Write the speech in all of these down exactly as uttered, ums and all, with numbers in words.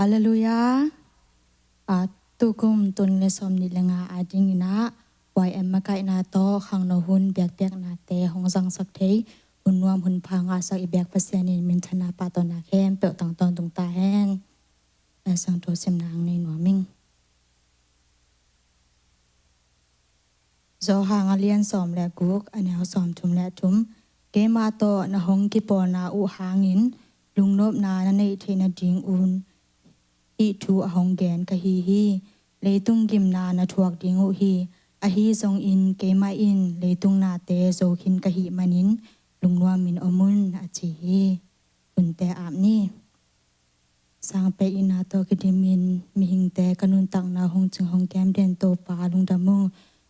Halleluiah. A, tukum tul nih le sawmnih le nga a dingin ah Y M makaihna tawh khangno hun biakpiaknate hong zangsak thei hun nuam hun pha ngahsak i biak Pasian in minthanna pahtawina khempeuh tang tawntung ta hen. Laisiangtho simna hong nei nuam ing. Johan a lian sawm le guk, a neu sawmthum le thum. Keima tawh na hong kipawlna uh hangin lungnopna na neih theih nadingun hih thu a hong gen ka hi hi. Leitung gimna na thuak ding uh hi. Ahi zongin keimah in leitung nate zo khin ka hih manin lungnuamin om un, a ci hi. Hunte ap ni. Sangpeh itna tawh kidimin mihingte ka nuntakna hong cing hong kem den Topa, lungdam ung.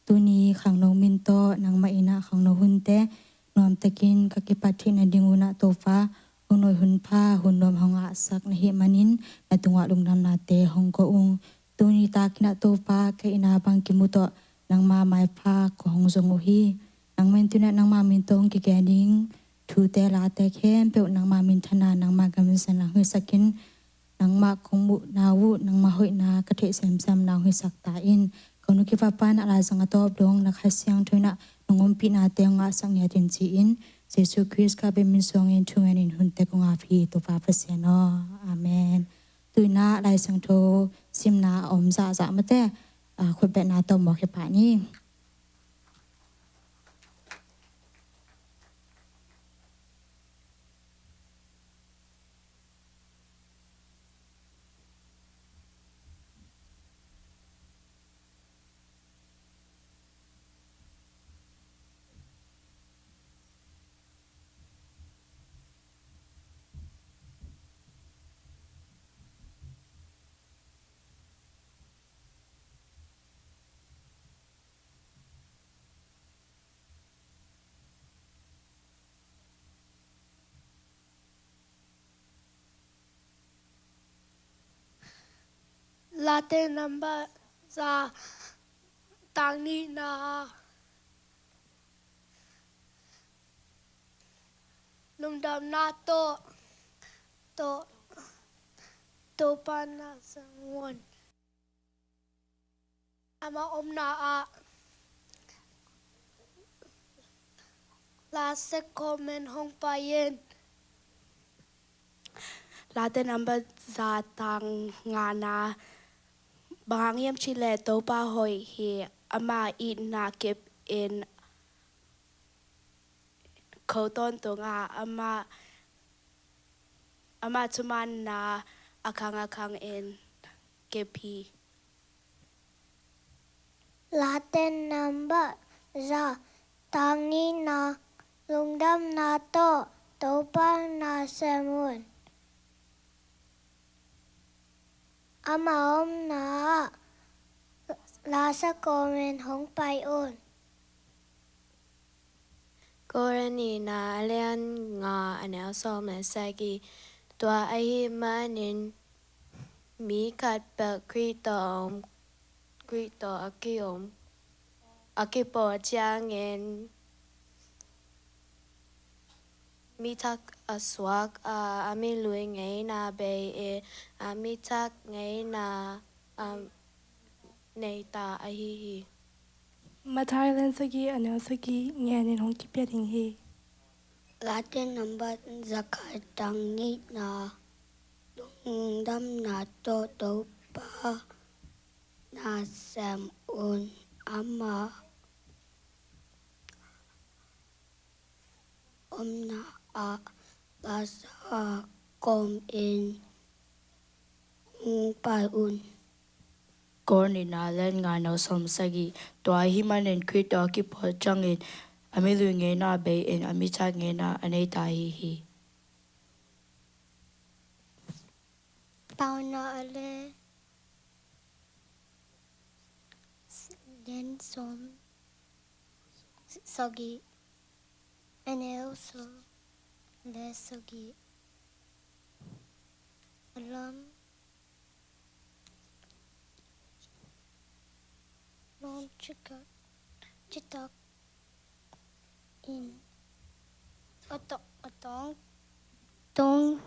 Tuni khangno min tawh nangmah in ah khangno hunte nuamtakin ka kipat theih nadingun ah Topa, hun nuam hun pha hun nuam hong ngahsak na hih manin na tungah lungdamnate hong ko ung. Tuni takin ah Topa, ka itna bang kimu tawh nangma maipha ka hong zong uh hi. Nangmah in tuni ah nangma min tawh hong kigen ding thute late khempeuh nangma minthanna, nangma gamsanna hong hisak in, nangma kong muhna uh nangma hoihna ka theih semsem na hong hisak ta in. Ka hun uh kiva pan a laizang a tawp dong na Kha Siangtho in ah nong ompihnate hong ngahsak ngiat in ci-in Jesu Khrist ka biak min suangin thungen in hunte kong ap hi Topa Pasian aw. Amen. Tu-in ah Laisiangtho simna a om zahzah mate, a, khutbetna tawh mawk hi pah ni. Late number za, tang nihna. Lungdamna tawh, tawh, Topa na sem un. Ama omna ah last comment hong pai in. Late number za, tang ngana. Bang hang hiam cih leh Topa hoih hi, ama itna kip in kho tawntung a, ama, ama thumanna a khang a khang in kip hi. Late number za, tang nihna. Lungdamna tawh Topa na sem un. Ama omna ah last comment hong pai un. Korin nihna a lian nga, a neu sawm le sagih. Tua ahih manin mi khat bek Khrih tawh om, Khrih tawh a kiom, a kipawl ciangin mi thak a suak a, a mi lui ngeina bei in, a mi thak ngeina a nei ta ahi hi. Matthai lian sagih, a neu sagih ngenin hong kipia ding hi. Late number za khat, tang nihna. Lungdamna tawh Topa na sem un. Ama omna ah last comment hong pai un. Korin nihna a lian nga, a neu sawm sagih. Tua ahih manin Khrih tawh a kipawl ciangin a mi lui ngeina bei in, a mi thak ngeina a nei ta ahi hi. Paunak a lian sawm sagih, a neu sawm le sagih. A lam lawm citak in a tawng, a tawng tung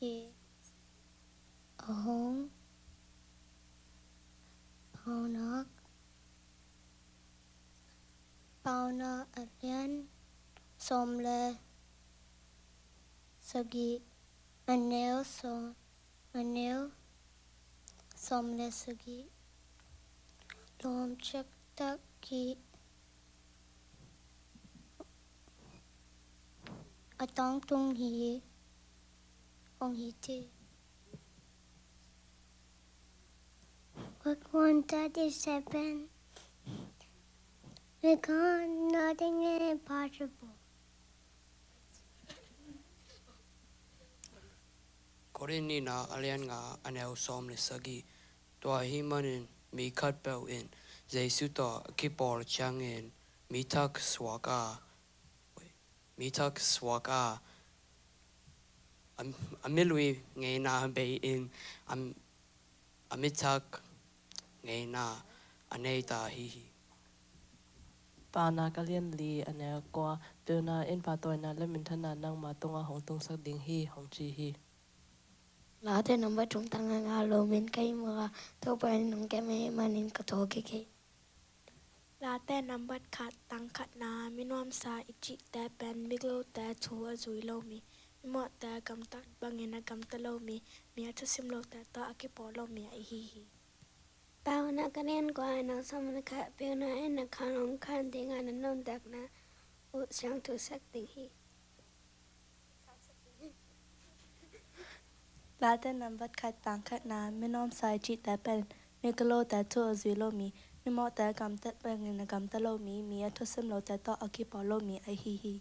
hi. A hong Paunak a lian sawm le sagih, a neu sawm, a neu sawm le sagih. Lawm ciaktak hi. A tangtung hi, hong hi ti. Quick one thirty-seven. We got nothing impossible. Korin nihna a lian nga, a neu sawm le sagih. Tua ahih manin mi khatpeuh in Jesu tawh a kipawl ciangin mi thak suak a, mi thak suak a, a, a milui ngeina bei in a, a mi thak ngeina a nei ta ahi hi. Paunak a lian li, a neu kua. Pilna in pahtawina le minthanna nangma tungah hong tungsak ding hi, hong ci hi. Late nambat thum tang nga, lawm in ka hih mawk a, Topa in hong kem ahih manin ka thaw kik hi. Late nambat khat tang khatna, mi nuamsa i cihte pen migilote thu a zui lo mi, mi mawhte gamtat bangin a gamta lo mi, mi a thusim lote tawh a kipawl lo mi ahi hi. Paunak a lian kua, a neu sawm le khat. Pilna in na khan hong khan ding a, na nuntakna uh siangthosak ding hi. Late nambat khat tang khatna, mi nuamsa i cihte pen migilote thu a zui lo mi, mi mawhte gamtat bangin a gamta lo mi, mi a thusim lote tawh a kipawl lo mi ahi hi.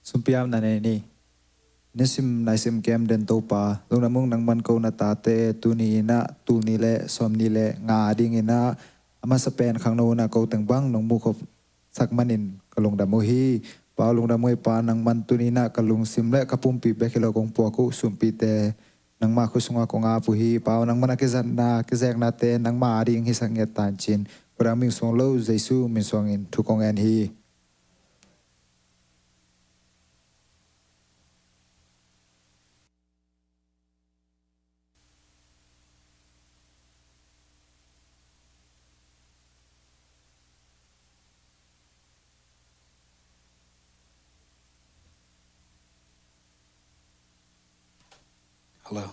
Sumpiam na nei ni. Nisim naisim kem den Topa, lungdam ung nangman ko na tate tuni in ah tul nih le sawmnih le nga dingin ah a masa pen khangno in ah ko teng bang nong mukhop sak manin ka lungdam uh hi. Pa aw, lungdam uh hi Pa, nangman tuni in ah ka lungsim le ka pumpi bek hi lo kong puak uh sumpite nangma khut sungah kong ap uh hi. Pa aw, nangman a kizatna kizeknate nangma ading hisak ngiat ta in cin, kua dang min suang lo, Jesu min suangin thu kong ngen hi. Hello.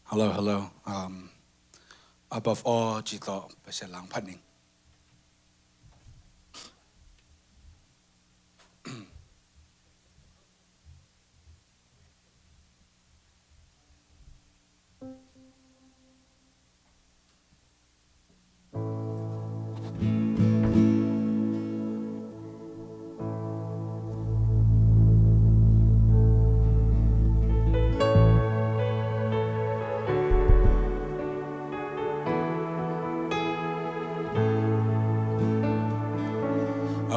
Hello, hello. Um, above all, ci tawh Pasian langphat ning.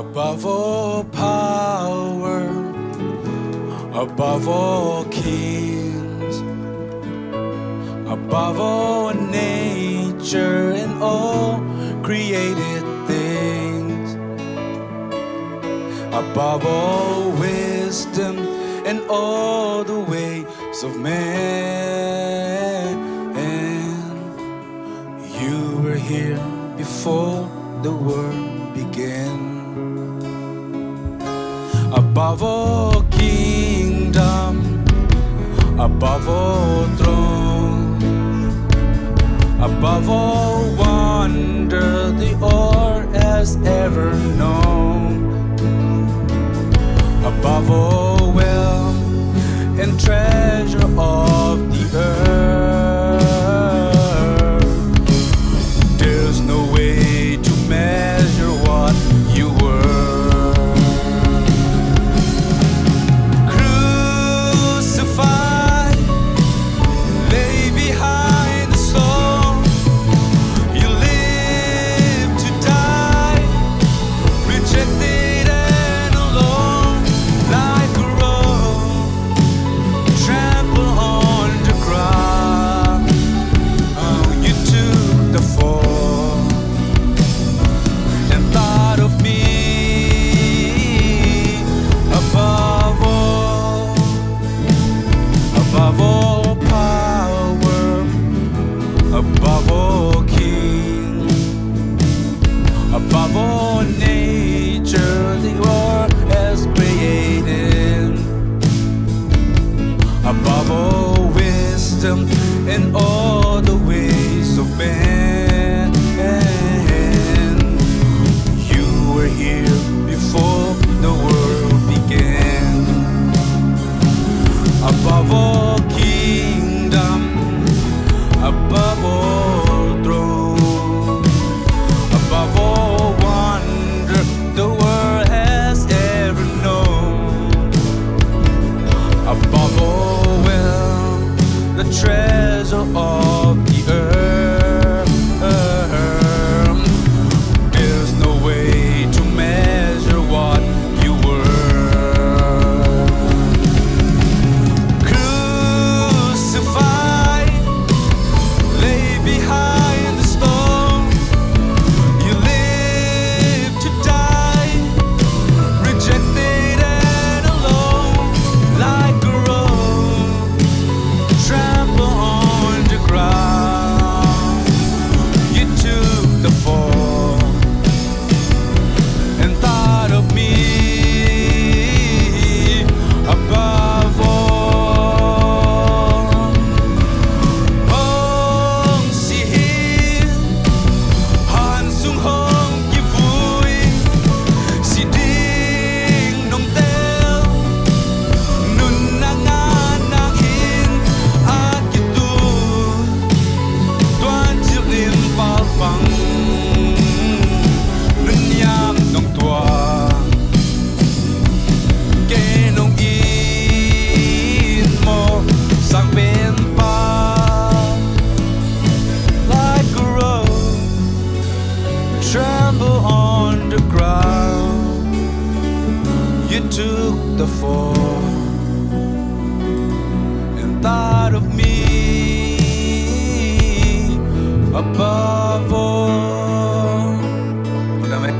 Above all power, above all kings, above all nature and all created things, above all wisdom and all the ways of man. You were here before the world began. Above all kingdom, above all throne, above all wonder the earth has ever known, above all wealth and treasure of the earth, there's no way to measure what you were. Crucified, lay behind the stone, Above all nature the world has created, above all wisdom and all the ways of man, you were here before the world began. Above all kingdom, above all throne, above all wonder the world has ever known, above all wealth, the treasure of the earth, there's no way to measure what you were. Crucified, lay behind the stone. You live to die, rejected and alone, like a rose trample on the ground. You took the fall and thought of me above all. Hong si hi, han sung hong kivui, si ding nong tel, nunna ngana in a kitu, tuan cil in palpang, nunniam nong tuan, kei nong in maw, sang pen pa, like a rose trample on the ground. You took the fall and thought of me above all. Amen.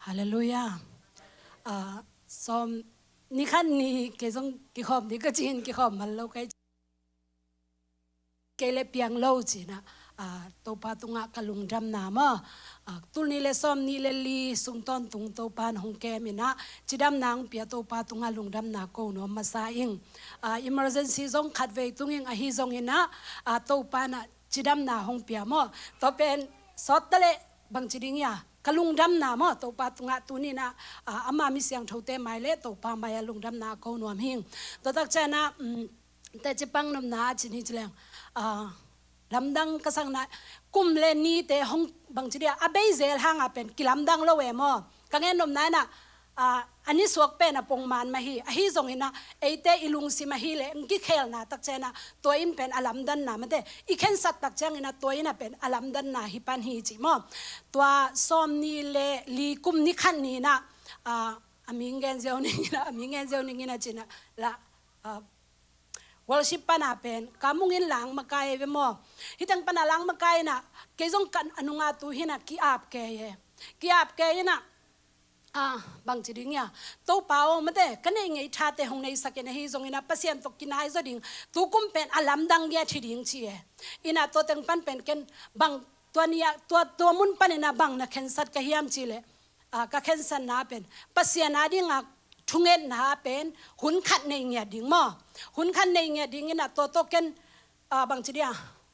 Halleluiah. Ah, sawm ni khat ni kei zong kikhawm ni ka ci-in kikhawm man lo kei. Kei le piang lo ci-in ah, ah, Topa tungah ka lungdamna maw. Ah, tul nih le sawm nih le li sung tawntung Topa in hong kem in ah, cidamna hong pia Topa tungah lungdamna ko nuam masa ing. Ah, emergency zong khat vei tung ing, ahi zongin ah, ah, Topa in ah cidamna hong pia maw. Tua pen sawt ta leh bangci ding ia, ka lungdamna maw, Topa tungah tuni in ah, ah, ama mi siangthote mai le Topa mai ah lungdamna ko nuam hing. Tua tak ciangin ah, um, teci pang nopna a cin hi ci leng. Ah, lamdang ka sakna, kum le nite hong bangci dia, a bei zel hanga pen kilamdang lo e maw. Ka gen nopna in ah, ah, a nisuak pen a pongman mah hi, ahi zongin ah, eite i lungsim ahi le, kikhelna tak ciangin ah, tua in pen a lamdanna mate, i khensat tak ciangin ah, tua in ah pen a lamdanna hi pan hi ci maw. Tua sawm nih le li kum ni khat ni in ah, ah, a ming gen ziau ning in ah, a ming gen ziau ning in ah ci-in ah, la, ah, worship pana pen ka mungin lang makai ve maw. Hiteng pana lang makai in ah, kei zong kan a nunga tu hi in ah ki-ap kei e. Ki-ap kei in ah, ah, bangci ding ia, Topa aw mate, ka neih ngei thate hong neisak in, ahi zongin ah Pasian tawh kinai zaw ding, tu kum pen a lamdang ngiat hi ding ci e. In ah tua teng pan pen ken bang tua ni ah, tua, tua mun panin ah bang na khensat ka hiam ci leh, ah, ka khensatna pen Pasian a dinga thungetna pen hun khat nei ngiat ding maw. Hun khat nei ngiat ding in ah tua tawh ken, ah, bangci dia,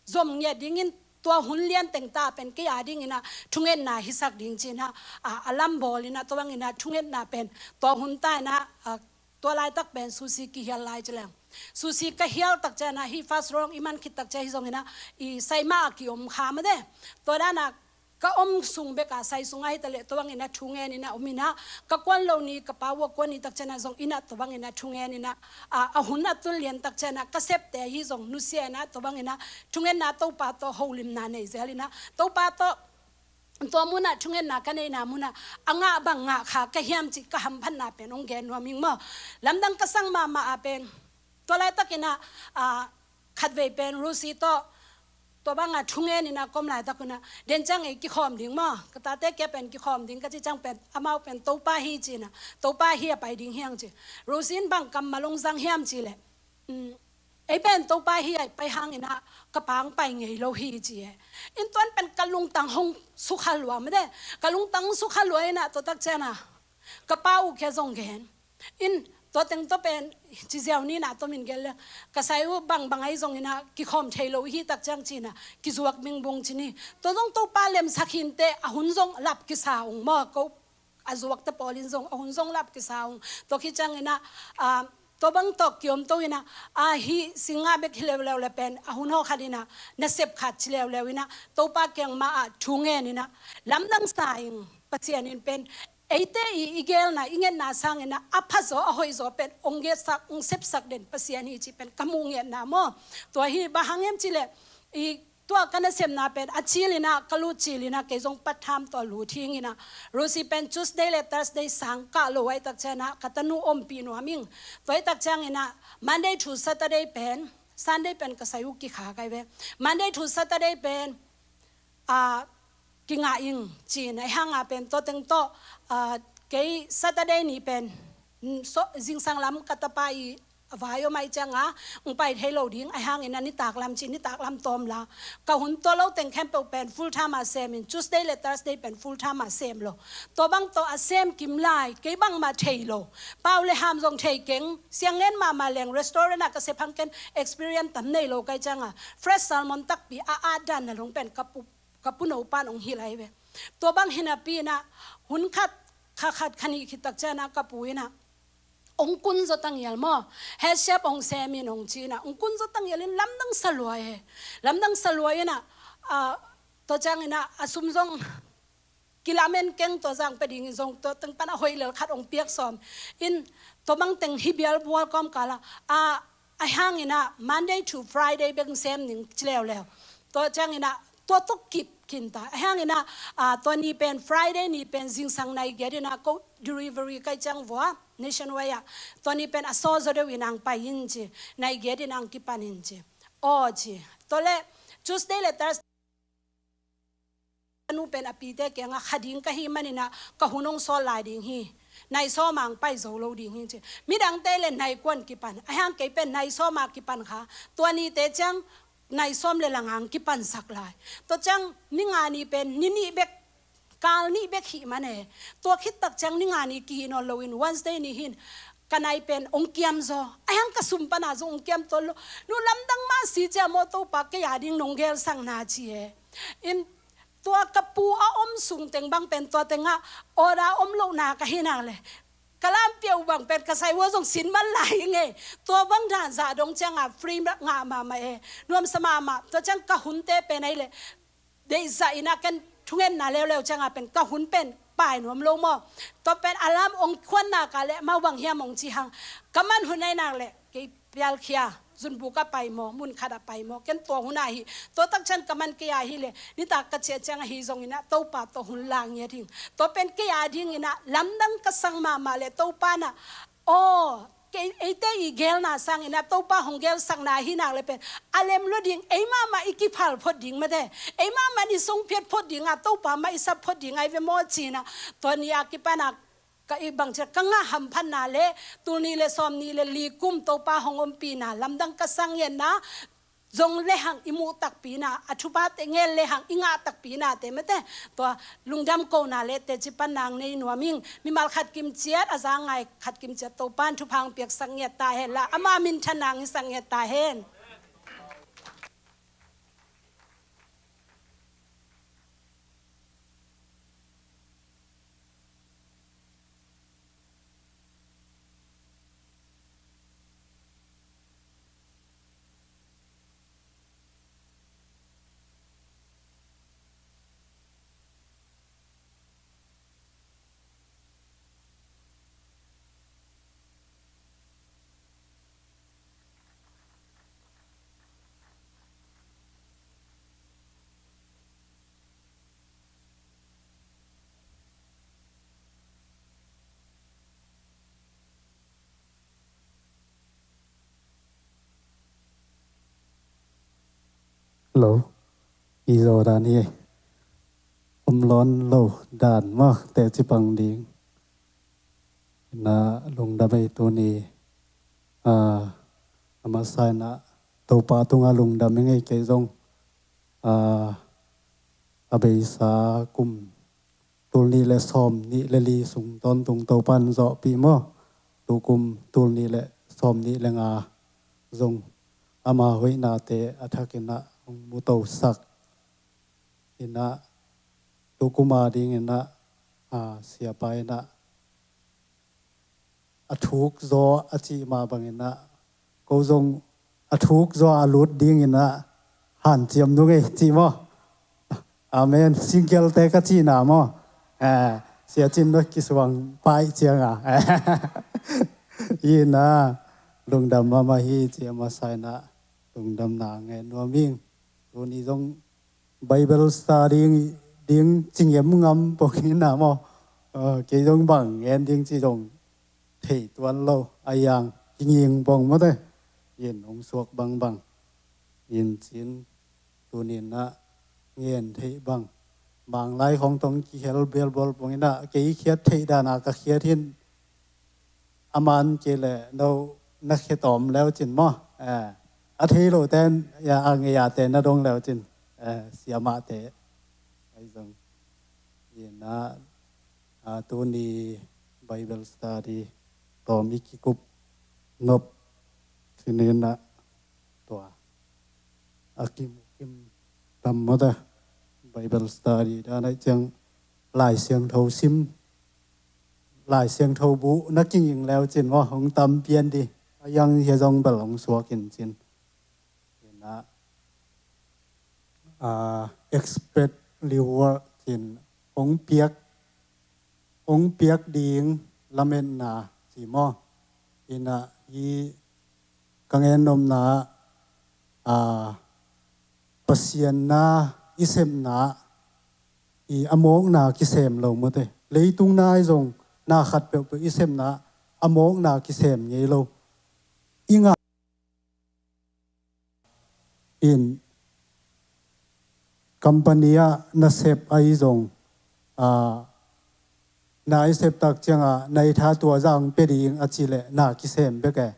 zom ngiat dingin tua hun lian teng ta pen kei a dingin ah thungetna hisak ding ci-in ah, ah, a lam bawl in ah tua bangin ah thungetna pen tua hun ta in ah, ah, tua laitak pen sushi kihial lai ci leng. Sushi ka hial tak ciangin ah, hih first round i man khit tak ciang hi zongin ah, i saima a kiom kha mate. Tua dan ah, ka om sung bek a sai sungah hi ta leh tua bangin a thungen in a om in a, ka kuan lo ni ka pa uh a kuan ni tak ciangin a zong in a tua bangin a thungen in a, a, a hun a tun lian tak ciangin a ka septe ahi zong nusia in a tua bangin a thungetna Topa tawh holimna nei zel in a Topa tawh tua munah thungetna ka neihna munah a ngah bang ngah kha ka hiam cih ka hamphatna pen hong gen nuam ing maw. Lamdang ka sang mahmah a pen tua laitakin a, a, khatvei pen Rosie tawh tua banga thungen in a ka om laitak un a, den ciang ei kikhawm ding maw, ka tate kia pen kikhawm ding ka ci ciang pen amau pen Topa hi ci in a, Topa hi a pai ding hi hang ci. Rosie in bang kammal hong zang hiam cih leh, um, ei pen Topa hi a i pai hang in a ka pa hong pai ngei lo hi ci e. In tuan pen ka lungtang hong sukha lua mate, ka lungtang hong sukha lua in a tua tak ciangin a ka pa uh kia zong gen in, tua teng tawh pen ci ziau ni in a tua min gen le, ka sai uh bangbang ahi zong in a kikhawm thei lo hi tak ciang ci in a kizuak mingbung ci ni. Tua zong Topa lemsak hi inteh, a hun zong lap kisa ung maw, ko a zuakte pawl in zong a hun zong lap kisa ung. Tua khit ciangin a, a, tua bang tawh kiom to in a, a, hih singa bek hi leuleu le pen a hun hawkhat in a nasep khat ci leuleu in a Topa kiang mah ah thungen in a lamdang sa ing. Pasian in pen eite i, i gelna i ngetna sangin a, a phazaw a hoihzaw pen ong getsak ong sepsak den Pasian hi cih pen ka muh ngetna maw. Tua hi bang hang hiam cih leh i tua ka nasemna pen a cil in a ka lut cil in a kei zong patham tawh lut hing in a, Rosie pen Tuesday le Thursday sang kah lo ahih tak ciangin a ka tanu ompih nuam ing. Tua ahih tak ciangin a Monday through Saturday pen, Sunday pen ka sai uh kikhak ahi ve. Monday through Saturday pen a, kingah ing ci in a, ahi hang a pen tua teng tawh, a, kei Saturday ni pen, mm, so, zingsang lam ka tapa i a vai om ahih ciang a ong pai thei lo ding, ahi hangin a nitak lam ci, nitak lam tawm la. Ka hun tua lo teng khempeuh pen full time a sem in, Tuesday le Thursday pen full time a sem lo. Tua bang tawh a sem kim lai, kei bangmah thei lo. Pau le ham zong thei keng, siang ngen mahmah leng restaurant ah ka sep hang ken experience tam nei lo ka hih ciang a, fresh salmon takpi a at dan na lung pen ka pu ka pu no pan ong hilh ahi ve. Tua bang hi napi in a hun khat, kha khat kha nih khit tak ciang a ka pu in a ong kun zaw ta ngial maw, head chef ong sem in ong ci in a ong kun zaw ta ngial in lamdang sa lua e. Lamdang sa lua in a, a, tua ciangin a, a sum zong kilamen keng, tua zang pia dingin zong tua teng pan a hoih lel khat ong piak sawm in, tua bang teng hi bial bual kawmkal a, a, ahi hangin a Monday to Friday bek sem ning ci leuleu. Tua ciangin a tua tawh kip khin ta. Ahi hangin a, a, tua ni pen Friday ni pen zingsang nai giat in a ko delivery ka hih ciang vua nationwide a, tua ni pen a saw zaw deuh in ang pai in ci, nai giat in ang kipan in ci. Aw ci. Tua le Tuesday le Thursday nu pen a pite kiangah kha ding ka hih manin a ka hun ong sawt lai ding hi. Nai sawm a ang pai zo lo ding hi ci. Midangte le nai kuan kipan, ahi hang kei pen nai sawm a kipan kha. Tua nite ciang nai sawm le lang ang kipansak lai. Tua ciang ni nga ni pen ni nih bek, kal nih bek hih man e. Tua khit tak ciang ni nga ni kihih nawn loin Wednesday ni hin ka nai pen ong kiam zaw. Ahi hang ka sum pan a zong ong kiam tawn lo. Nu lamdang mah si cia maw, Topa kei a ding nong gelsakna ci e. In tua ka pu a om sung teng bang pen tua tengah order om lohna ka hi nak le, ka lampiau bang pen ka sai ua zong sin man lai hi ngei. Tua bang dan zah dong ciangah free ngah mahmah e. Nuamsa mahmah. Tua ciang ka hunte pen ahi le deihzah in a ken thungetna leuleu ciangah pen ka hun pen pai nuam lo maw. Tua pen a lam ong khuanna ka le mau bang hiam ong ci hang. Ka man hun ahi nak le kei pialkhia zunbuk a pai maw, mun khat a pai maw, ken tua hun ahi. Tua tak ciang ka man kei ahi le nitak ka ciah ciang ahi zongin a Topa tawh hun la ngiat hing. Tua pen kei a dingin a lamdang ka sang mahmah le Topa na, aw, kei, eite i gelna sangin a Topa hong gelsakna ahi nak le pen a lem lo ding, ei mahmah i kiphal phot ding mate, ei mahmah i sungphiat phot ding a, Topa mah i sap phot ding ahi ve maw ci in a, tua ni a kipan a ka i bang ciat ka ngah hamphatna le tul nih le sawm nih le li kum Topa hong ompihna lamdang ka sang ngiatna zong lehang i muh takpi na, a thuphate ngen lehang i ngah takpi nate mate. Tua lungdam kohna le teci pan nang nei nuam ing. Mimal khat kim ciat, a za ngai khat kim ciat Topan thupha hong piaksak ngiat ta hen la, ama minthan nang i sak ngiat ta hen. Lo i zaw dan hi. Om lawn lo dan maw, teci pang ding. Ina lungdam ei tuni. A, a masa ina Topa tunga lungdam i ngei kei zong, a, a beisa kum tul nih le sawm nih le li sung tawntung Topan zawhpih maw. Tukum tul nih le sawm nih le nga zong ama hoihnate a thakin ah hong mutosak. Ina tukum a dingin ah, a, siapa ina a thuk zaw a cih mah bangin ah ko zong a thuk zaw a lut dingin ah hanciam nung ei cih maw? Amen. Singkelte ka cihna maw? Eh, siacin no kisuang paih cianga. Ina lungdam mahmah hi ci a masa ina lungdamna ngen nuam ing. Tuni zong Bible study ding cingem ngam pongina maw? Eh, kei zong bang ngen ding ci zong thei tuan lo a yang kinging pong mawte. In hong suak bangbang in cin tunin ah ngen theih bang manglai khong tong kihel belbol pongina kei khiat theih dana ka khiat hin a man kei le no na khia tawm leu cin maw? Eh, a thei lo ten ya a ngei a ten na dong leu cin, eh, siamahte ai zong ina, a, tuni Bible study tawm i kikup nop sinina tua a kimukim tam mawta Bible study dan ai ciang Lai Siangtho sim Lai Siangtho bu na kinging leu cin maw hong tam pian di a yang hia zong bel hong suak in cin. Ina, a, expect reward cin hong piak hong piak ding lametna ci maw? Ina hi ka ngen nopna, a, Pasian na i sepna i a mawkna kisem lo mawte. Leitung na i zong na khat peuhpeuh i sepna a mawkna kisem ngei lo. I ngah in company ah na sep ai zong, a, na i sep tak cianga na i tha tua zang pe ding a ci le na kisem bek e.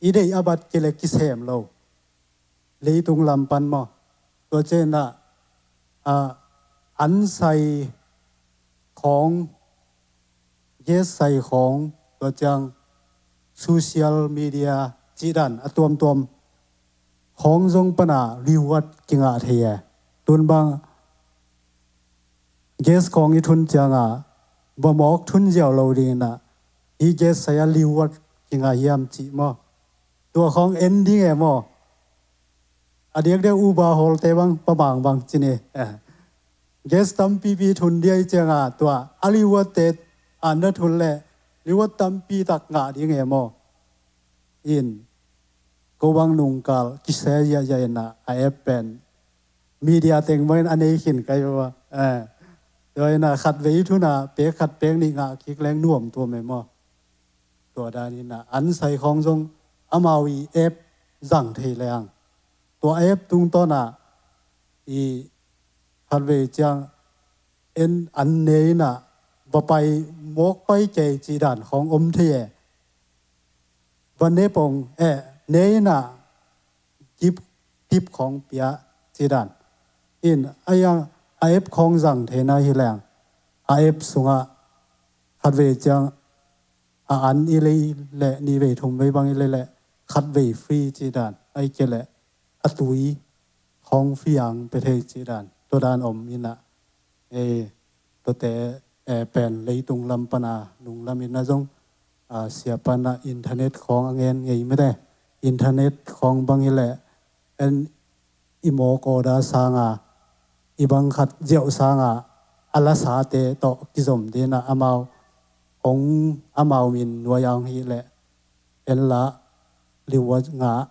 I deih a bat kei le kisem lo. Leitung lam pan maw? Tua ciangin ah, a, an sai khawng, gas sai khawng, tua ciang social media cih dan a tuamtuam khawng zong pana reward kingah thei e. Tun bang gas khawng i thun cianga bamawk thun ziau lo dingin ah i gas sai a reward kingah hiam cih maw? Tua khawng en ding e maw? A diakdiak Uber hawlte bang pamang bang cin e. Eh. Gas tampipi thun dia i cianga tua a rewardte a na thun le reward tampi tak ngah ding e maw? In ko bang nungkal kise ziahziah ina a app pen media teng bangin a nei khin kai ua. Eh. Tua ina khat vei thuna pek khat pek nih ngah kik leng nuam tuam e maw? Tua dan ina an sai khawng zong amau i app zang thei leng tua app tungtawna i khat vei ciang en an ne ina va pai mawk pai kei cih dan khawng om thei e. Va ne pong e ne ina tip, tip khawng pia cih dan. In a yang a app khawng zang theina hi leng a app sungah khat vei ciang a an i lei le nih vei thum vei bang i lei le khat vei free cih dan ai kei le a tui khawng free ang pe thei cih dan tua dan om ina. E, tuate, e, pen leitung lam pana nung lam ina zong, a, sia pana internet khawng a ngen ngei mete. Internet khawng bang hi le en i mawk order sanga i bang khat ziau sanga a lasate tawh kizom dina amau hong amau min nuai ang hi le en la reward ngah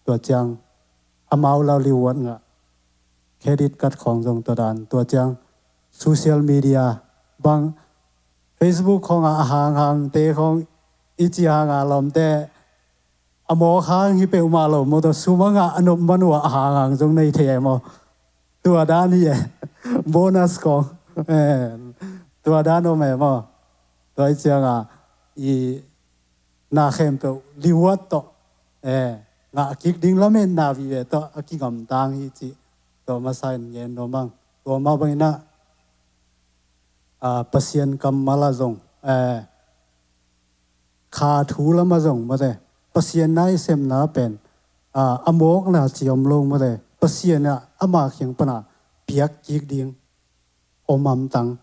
tua ciang amau la reward ngah credit card khawng zong tua dan tua ciang social media bang Facebook khawng a hanghang te khawng i ci hanga lawmte a mawk hang hi peuhmah lo maw, tua sum a ngah a nop man uh a hang hang zong nei thei e maw. Tua dan hi e. Bonus kong. Eh, tua dan om e maw. Tua hi cianga i na khempeuh liuat tawh, eh, ngah kik ding lametna vive tawh a kigamtang hi cih tua masa in ngen nuam ang. Tua mah bangin ah, ah, Pasian kammal ah zong, eh, kha thu lamah zong mate, Pasian na i sepna pen, ah, a mawkna ci om lo mate, Pasian ah ama kiang pana piak kik ding om hamtang,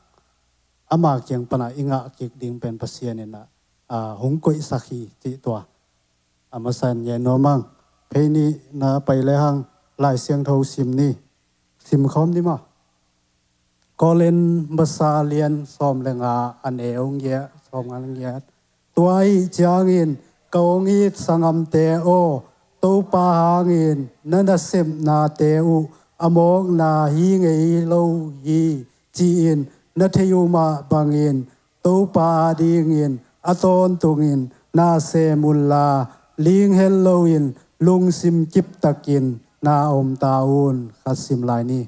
ama kiang pana i ngah kik ding pen Pasian in ah, ah, hong koihsak hi cih tua a masa in ngen nuam ang. Phei nihna pai lehang Lai Siangtho sim ni. Sim khawm ni maw. Korin masa lian sawm le nga, a neu ngiat, sawm nga le ngiat. Tua ahih ciangin ka hong it sanggamte aw, Topa hangin na nasepnate uh a mawkna hi ngei lo hi, ci-in na thei uh mah bangin Topa adingin a tawntungin na sem unla, ling het loin lungsim kiptakin na om ta un. Khat sim lai ni.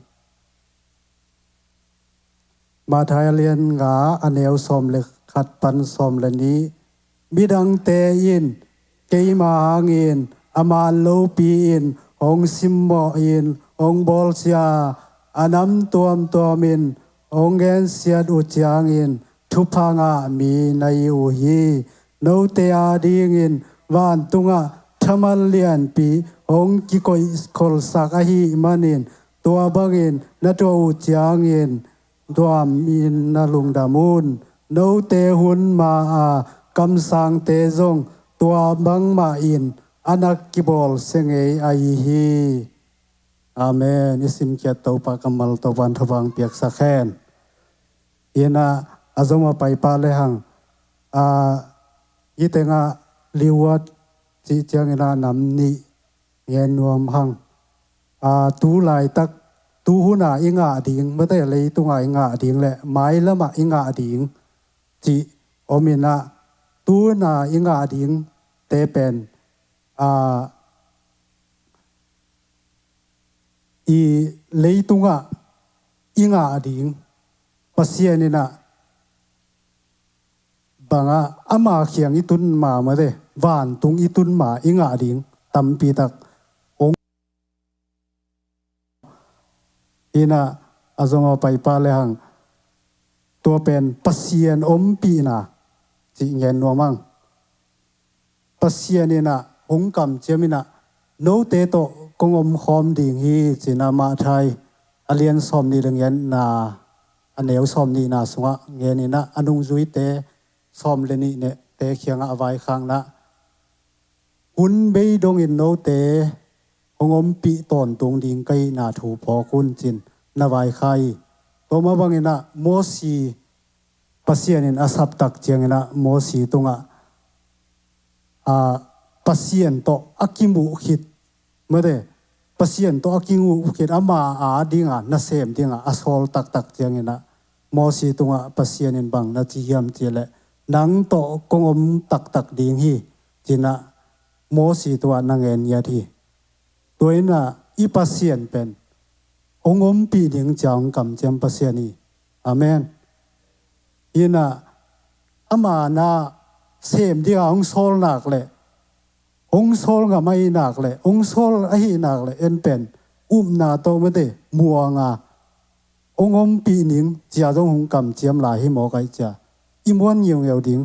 Matthai a lian nga, a neu sawm le khat pan sawm le nih. Midangte in keima hangin a man lopi-in hong simmawhin hong bawlsia, a nam tuamtuamin hong gensiat uh ciangin thupha ngah mi na hi uh hi. Note adingin vantungah thaman lianpi hong kikoihkholsak ahih manin tua bangin na tuah uh ciangin tuamin na lungdam un. Note hun ma-a kamsangte zong tua bangmahin a na kibawlsia ngei ahi hi. Amen. I simkhiat Topa kammal Topan thupha piaksak hen. Ina a zong a paipa lehang, a, i tengah liuat cih ciangin a nam nih ngen nuam hang. A, tu laitak, tu huna i ngah ding, mate leitunga i ngah ding le mailamah i ngah ding cih om ina, tu huna i ngah ding te pen, a, i leitungah i ngah ding, Pasian ina banga ama kiang i tun ma mate, vantung i tun ma i ngah ding tampi tak ong ina a zong a paipa lehang tua pen Pasian ompihna cih ngen nuam ang. Pasian ina hong kamciam ina note tawh kong omkhawm ding hi cina Matthai a lian sawm nih le ngiatna, a neu sawm nihna sungah ngen ina a nungzuite sawm le nih nehte kiangah a vaikhakna, hun bei dongin note hong ompih tawntung ding ka hihna thu phawk un cin na vaikhak hi. Tua mah bangin ah Mosi Pasian in a saptak ciangin ah Mosi tungah, a, Pasian tawh a kimuh khit, mate, Pasian tawh a kimuh khit ama a dinga nasem dinga a sawl taktak ciangin ah Mosi tungah Pasian in bang na ci hiam cih leh, nang tawh kong om taktak ding hi, cin ah Mosi tungah na ngen ngiat hi. Tua ina i Pasian pen hong ompih ding cia hong kamciam Pasian hi. Amen. Ina ama na sem dinga hong sawl nak leh, hong sawl ngam ahi nak leh, hong sawl ahi nak leh, en pen upna tawh mate muanga hong ompih ning cia zong hong kamciam lai hi mawk aih cia i muan ngiungeu ding.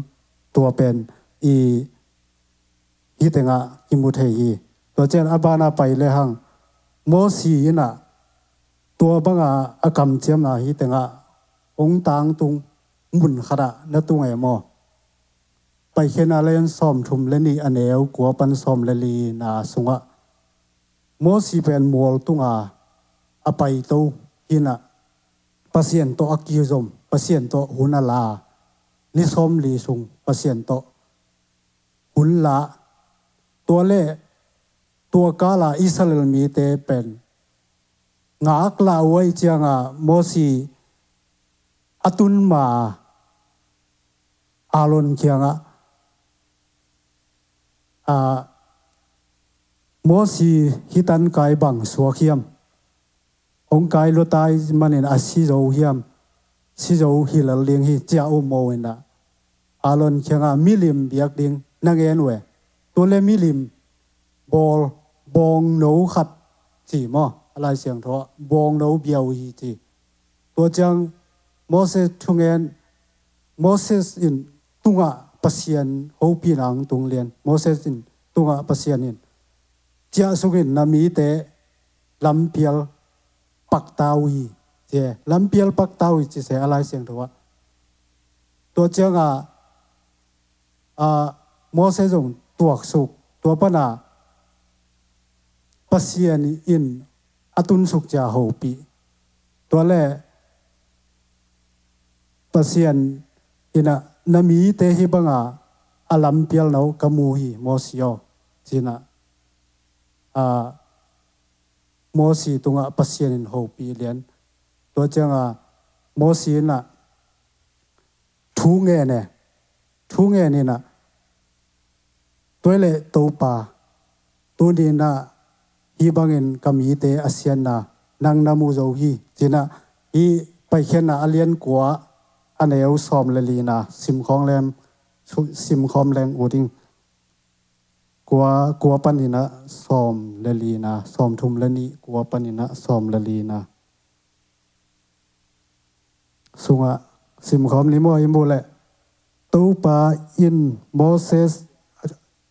Tua pen i hih tengah kimu thei hi. Tua ciang a bana pai lehang Mosi ina tua banga a kamciamna hih tengah hong tangtung mun khatah na tung e maw? Paikhiatna lian sawmthum le nih a neu kua pan sawm le lina sungah Mosi pen mual tunga a paito hi ina Pasian tawh a kizom, Pasian tawh hun a la, ni sawmli sung Pasian tawh hun la. Tua le tua kala Israel mite pen ngaklah uh aih cianga Mosi a tun ma Aaron kiangah, a, Mosi hih tan kai bang suak hiam? Hong kai lua tai manin a si zo hiam? Si zo hi lel ding hi, ci-a um maw inah, Aaron kiangah milim biak ding na ngen uh e. Tua le milim bawl, bawngno khat ci maw, a Lai Siangtho ah bawngno bia uh hi ci. Tua ciang Moses thungen, Moses in tungah Pasian hopihna hong tung lian. Moses in tungah Pasian in ciahsuk in na mite lampial pakta uh hi ci e. Lampial pakta uh hi ci se a Lai Siangtho ah. Tua ciangah a, Moses zong tuaksuk, tua pana Pasian in a tunsuk cia hopih. Tua le Pasian inah na mite hih banga a lampial na uh ka mu hi Mosi aw, cinah a, Mosi tungah Pasian in hopih lian. Tua ciangah Mosi inah thu ngen e, thu ngen inah, tua le Topa, tuni inah hih bangin ka mite a siatna nang na mu zo hi, cinah hih Paikhiatna a lian kua, a neu sawm le lina simkhawm leng, simkhawm leng uh ding. Kua, kua paninah sawm le lina, sawm thum le nih, kua paninah sawm le lina sungah simkhawm ni maw, i muh leh. Topa in Moses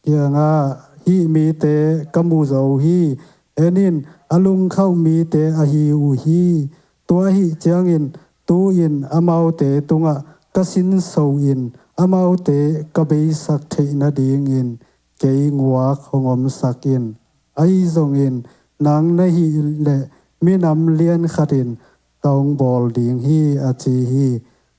kiangah, hih mite ka mu zo hi. En in, a lungkhauh mite ahi uh hi. Tua ahih ciangin tu-in amaute tungah ka sinso in amaute ka beisak theih nadingin kei nguak hong omsak in. Ahi zongin nang na hih leh minam lian khatin ka hong bawl ding hi, a ci hi.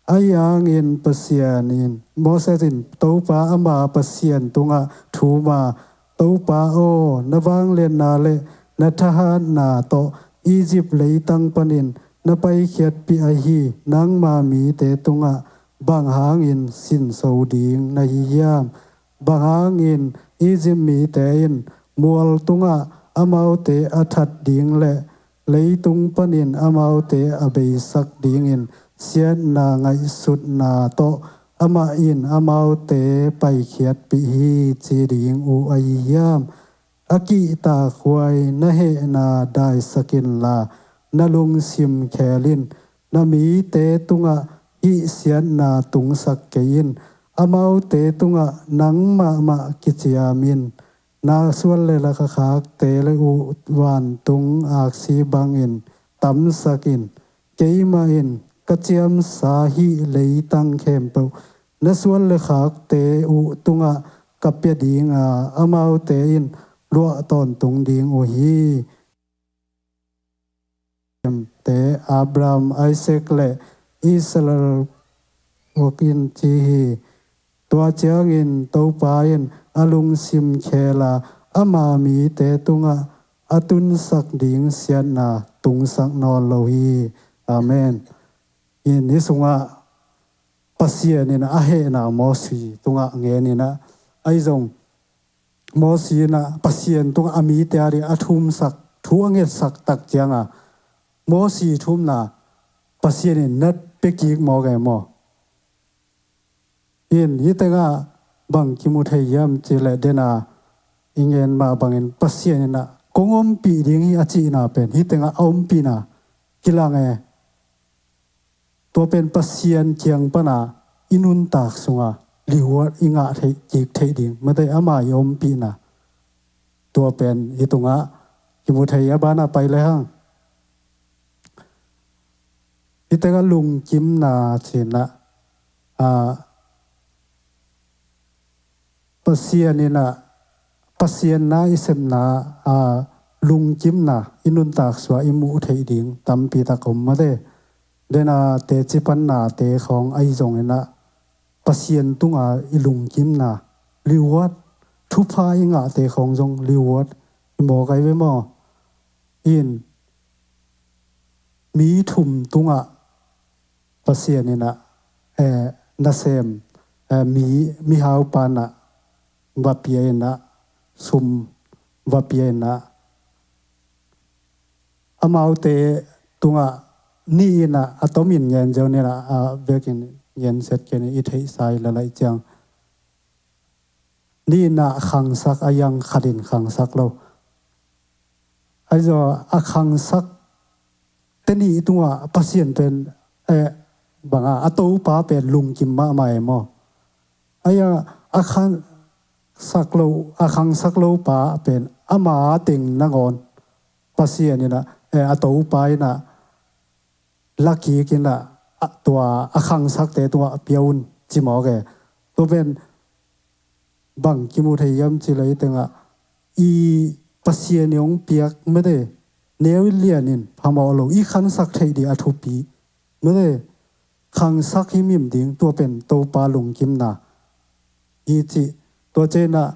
Ahi hangin Pasian in, Moses in Topa ama Pasian tungah thum a, Topa aw, na vangliatna le na thahatna tawh Egypt leitang panin na paikhiatpih ahi nangma mite tungah bang hangin sinso ding na hi hiam? Bang hangin Egypt mite in mual tungah amaute a that ding le leitung panin amaute a beisak dingin siatna ngaihsutna tawh amah in amaute paikhiatpih hi ci ding uh ahi hiam? A kihtakhuai na hehna daisak inla, na lungsim khel in. Na mite tungah hih siatna tungsak kei in. Amaute tungah nang mahmah kiciam in. Na suan le lakha khakte le uh vantung aksi bangin tamsak in. Keimah in ka ciamsa hih leitang khempeuh na suan le khakte uh tungah ka pia dinga, amaute in luah tawntung ding uh hi. Te Abraham, Isaac le Israel vok in ci hi. Tua ciangin Topa in a lungsim khela ama mite tungah a tunsak ding siatna tungsak nawn lo hi. Amen. In hih sungah Pasian in a hehna Mosi tungah ngen inah, ahi zong Mosi inah Pasian tungah a mite a dih a thumsak, thu a ngetsak tak cianga Mosi thumna Pasian in na pia kik mawk e maw? In hih tengah bang kimu thei hiam cih leh, dena i ngen mah bangin Pasian inah kong ompih ding hi a cihna pen hih tengah a ompihna kilang e. Tua pen Pasian kiang pana i nuntak sunga lihuat i ngah theih kik theih ding, mate ama i ompihna. Tua pen hih tungah kimu thei a, bana pai le hang. Hih tengah lungkimna cinah, a, Pasian inah, Pasian na i sepna, a, lungkimna i nuntak sua i muh theih ding tampi tak om mate. Dena teci panna te khawng ahi zong inah Pasian tunga i lungkimna lihuat, thupha i ngahte khawng zong lihuat i mawk ai ve maw? In mi thum tungah Pasian inah, eh, nasem, eh, mi, mihau panah va pia inah sum va pia in ah, amaute tungah nih in ah a tomin ngen ziau ni in ah, a vekin ngen set kei ni, i theihsa i la laih ciang. Nih in ah khangsak a, a yang khat in khangsak lo. Ahi zong a khangsak te nih tungah Pasian pen, eh, banga a Topa pen lungkim mahmah e maw. Ahi a, a khangsak lo, a khangsak lo pa pen ama teng nangawn Pasian in ah, eh, a Topa in ah lakik in ah, a, tua a khangsakte tungah pia un ci mawk e. Tua pen bang kimu thei hiam cih leh i tengah i Pasian in hong piak mete, neu i lian in phamawh lo, i khangsak theih ding a thupi mete, khangsak himhim ding, tua pen Topa lungkimna hi cih. Tua ciang in ah,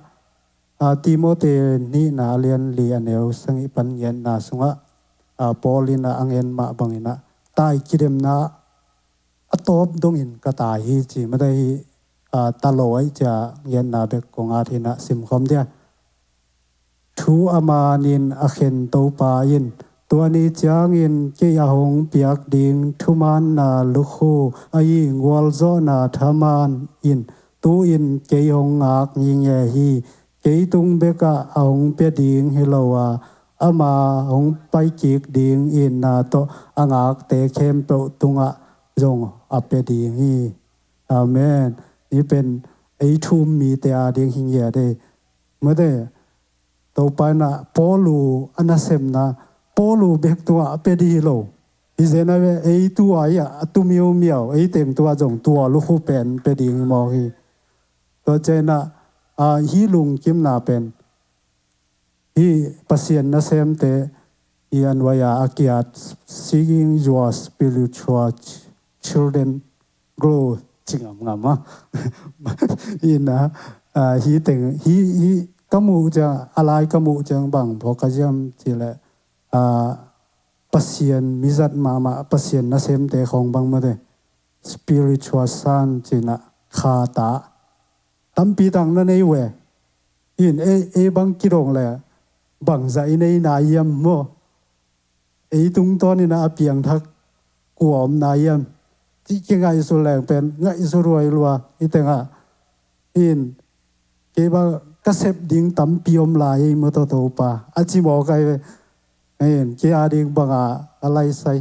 a, Timote nihna a lian li a neu sagih pan ngetna sungah, a, Paul in ah a ngen mah bangin ah, tai kidemna a tawp dongin ka tai hi ci mete hi, a, ta lo ahih ciang ngetna bek kong at hi in ah simkhawm dia. Thu a manin a khen Topa in, tua ni ciangin kei a hong piak ding thumaanna lukhu, ahi gualzawhna thaman in tu-in kei hong ngak ngingei hi. Kei tung bekah a hong pia ding hi lo a, ama hong paikik ding itna tawh a ngakte khempeuh tungah zong a pia ding hi. Amen. Hih pen ei thu-um mite ading hi ngiat e. Mete, Topa in ah Paul uh a nasemna, Paul uh bek tungah a pia ding hi lo. Hi zen a ve, ei tua hi a, a tu miumiau, ei teng tua zong tua lukhu pen pia ding hi mawk hi. Tua ciang in ah, a, hih lungkimna pen, hih Pasian nasemte, hih a nuai-a a kiat, seeing your spiritual ch-, children grow, ci ngamngam a. In ah, a, hih teng, hih, hih ka muh ciang, a lai ka muh ciang bang phawk ka hiam cih leh, a, Pasian mizat mahmah, Pasian nasemte khawng bang mete, spiritual son ci in ah, kha ta. Tampi tak na nei uh e. In ei, ei bang kidong leh bangzah i nei nai hiam maw. Ei tungtawn in ah a piangthak kua om nai hiam cih kingaihsut leng pen ngaihsut huai lua i tengah. In kei bang ka sep ding tampi om lai ei maw Topa, a ci mawk ai ve. In kei ading banga a laisai,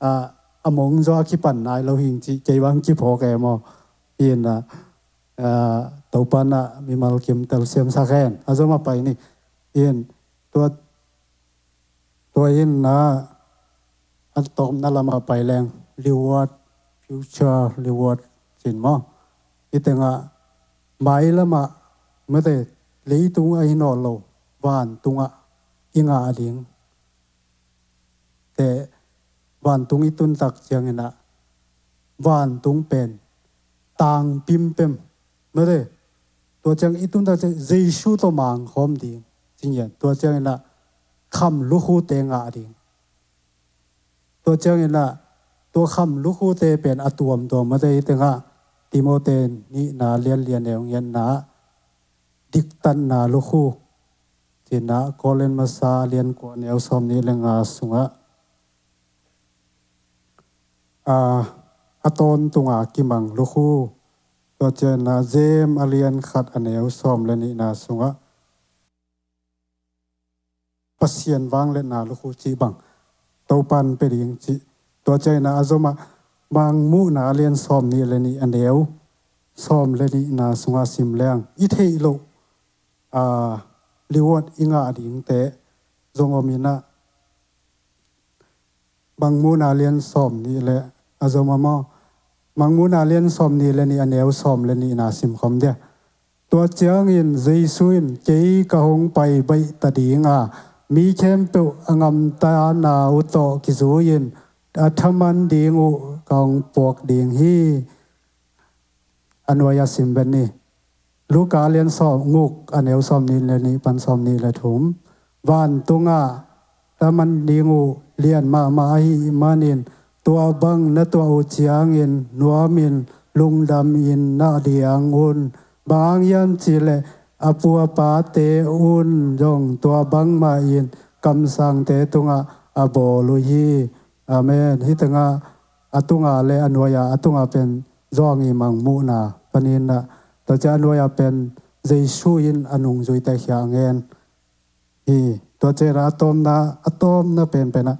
a, a mong zaw a kipan nai lo hing cih kei bang kiphawk e maw. In ah, a, Topa in ah mimal kim telsiamsak hen. A zom a pai ni. In tua, tua in ah a tawpna lamah pai leng, reward, future reward ci in maw. I tengah mailamah mete, leitung ahi nawn lo, vantungah i ngah ding te, vantung i tun tak ciang in ah, vantung pen tangpim pem mete, tua ciang i tun tak ciang Jesu tawh mangkhawm ding ci ngiat. Tua ciang in ah kham lukhute ngah ding. Tua ciang in ah tua kham lukhute pen a tuamtuam mete i tengah, Timote nihna lian li a neu ngetna, diktatna lukhu ci in ah, Korin masa lian kua neu sawmnih le nga sungah, a, a tawntunga kimang lukhu. Tua ciang in ah James a lian khat a neu sawm le nihna sungah Pasian vangliatna lukhu cih bang Topa in pia ding cih. Tua ciang in ah a zom ah Mangmuhna a lian sawmnih le nih a neu sawm le nihna sungah sim leng i theih loh, a, reward i ngah dingte zong om in ah, Mangmuhna lian sawmnih le, a zom a maw? Mangmuhna lian sawmnih le nih a neu sawm le nihna simkhawm dia. Tua ciangin Jesu in, "Kei ka hong pai baih ta ding a, mi khempeuh a ngamtana uh tawh kizui-in a thaman ding uh ka hong puak ding hi." A nuai-ah sim vet ni. Luka a lian sawm, guk a neu sawmnih le nih pan sawmnih le thum. Vantungah thaman ding uh lian mahmah ahih manin, tua bang na tuah uh ciangin nuamin lungdamin nah ding un. Bang hang hiam cih leh a pu a pate un zong tua bangmah in kamsangte tungah a bawl uh hi. Amen. Hih tengah a tunga le a nuai-a, a tunga pen Johan i mangmuhna paninah, tua ciang a nuai-a pen Jesu in a nungzuite kiangah a ngen hi. Tua ciangah a tawpna, a tawpna penpenah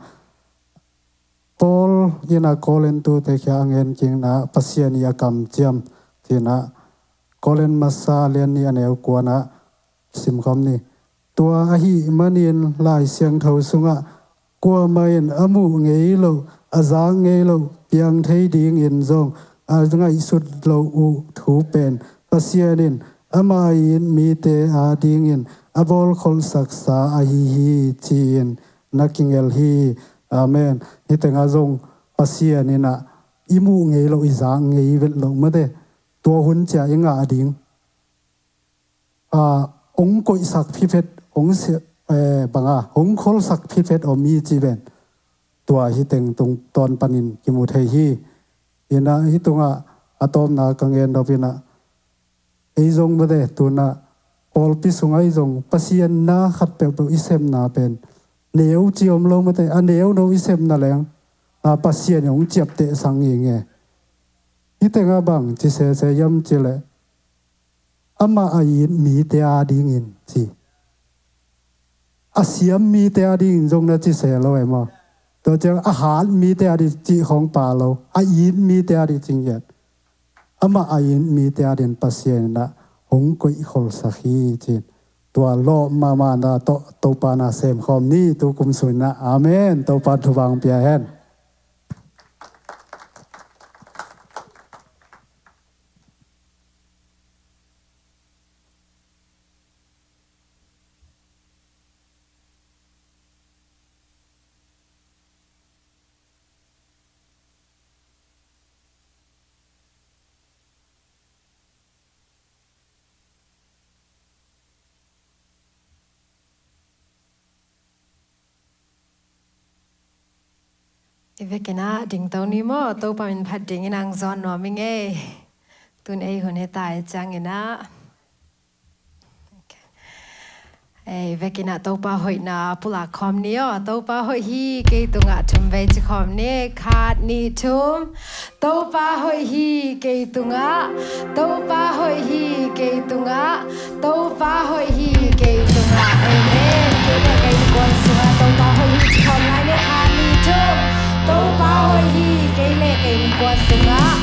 Paul in a Korin tute kiangah a ngen kinah Pasian i a kamciam cinah Korin masa lian nih a neu kuanah simkhawm ni. Tua ahih manin Lai Siangtho sungah kuamah in a muh ngei loh, a zak ngei loh, piang thei dingin zong a ngaihsut loh uh thu pen Pasian in amah a it mite adingin a bawlkholhsaksa ahi hi ci-in na kingel hi. Amen. Hih tengah zong Pasian inah i muh ngei loh, i zak ngei vet loh mate, tua hun ciang i ngah ding, a, hong koihsak phiphet, hong si-, eh, banga, hong kholsak phiphet om hi ci ven. Tua hih teng tung tawn panin kimu thei hi. Inah hih tungah a tawpna ka ngen dop inah, ei zong mate tunah pawlpi sungah ei zong Pasian na khat peuhpeuh i sepna pen neu ci om lo mate, a neuno i sepna leng, a, Pasian in hong ciaptehsak ngenge. Hih tengah bang ci sese hiam cileh, amah a it mite adingin ci. A siam mite adingin zong na ci se lo e maw? Tua ciang a hat mite ading cih khawng pha lo, a it mite ading ci ngiat. Amah a it mite ading Pasian inah hong koihkholhsak hi ci. Tua lawp mahmahna tawh Topa na semkhawm ni, tu kum sung inah. Amen. Topa thupha pia hen. I vekin ah dingto ni maw, Topa min phat dingin ang zawn nuam i ngei. Tun ei hun hita i ciangin ah. Okay. Ei vekin ah Topa hoihna pulak khawm ni aw. Topa hoih hi kei tungah, thum vei ci khawm ni. Khat, nih, thum. Topa hoih hi kei tungah, Topa hoih hi kei tungah, Topa hoih hi kei tungah. Amen. Kei le ka innkuan sungah Topa hoih hi ci khawm lai ni. Khat, nih, thum. Topa hoih hi kei le ka innkuan sungah,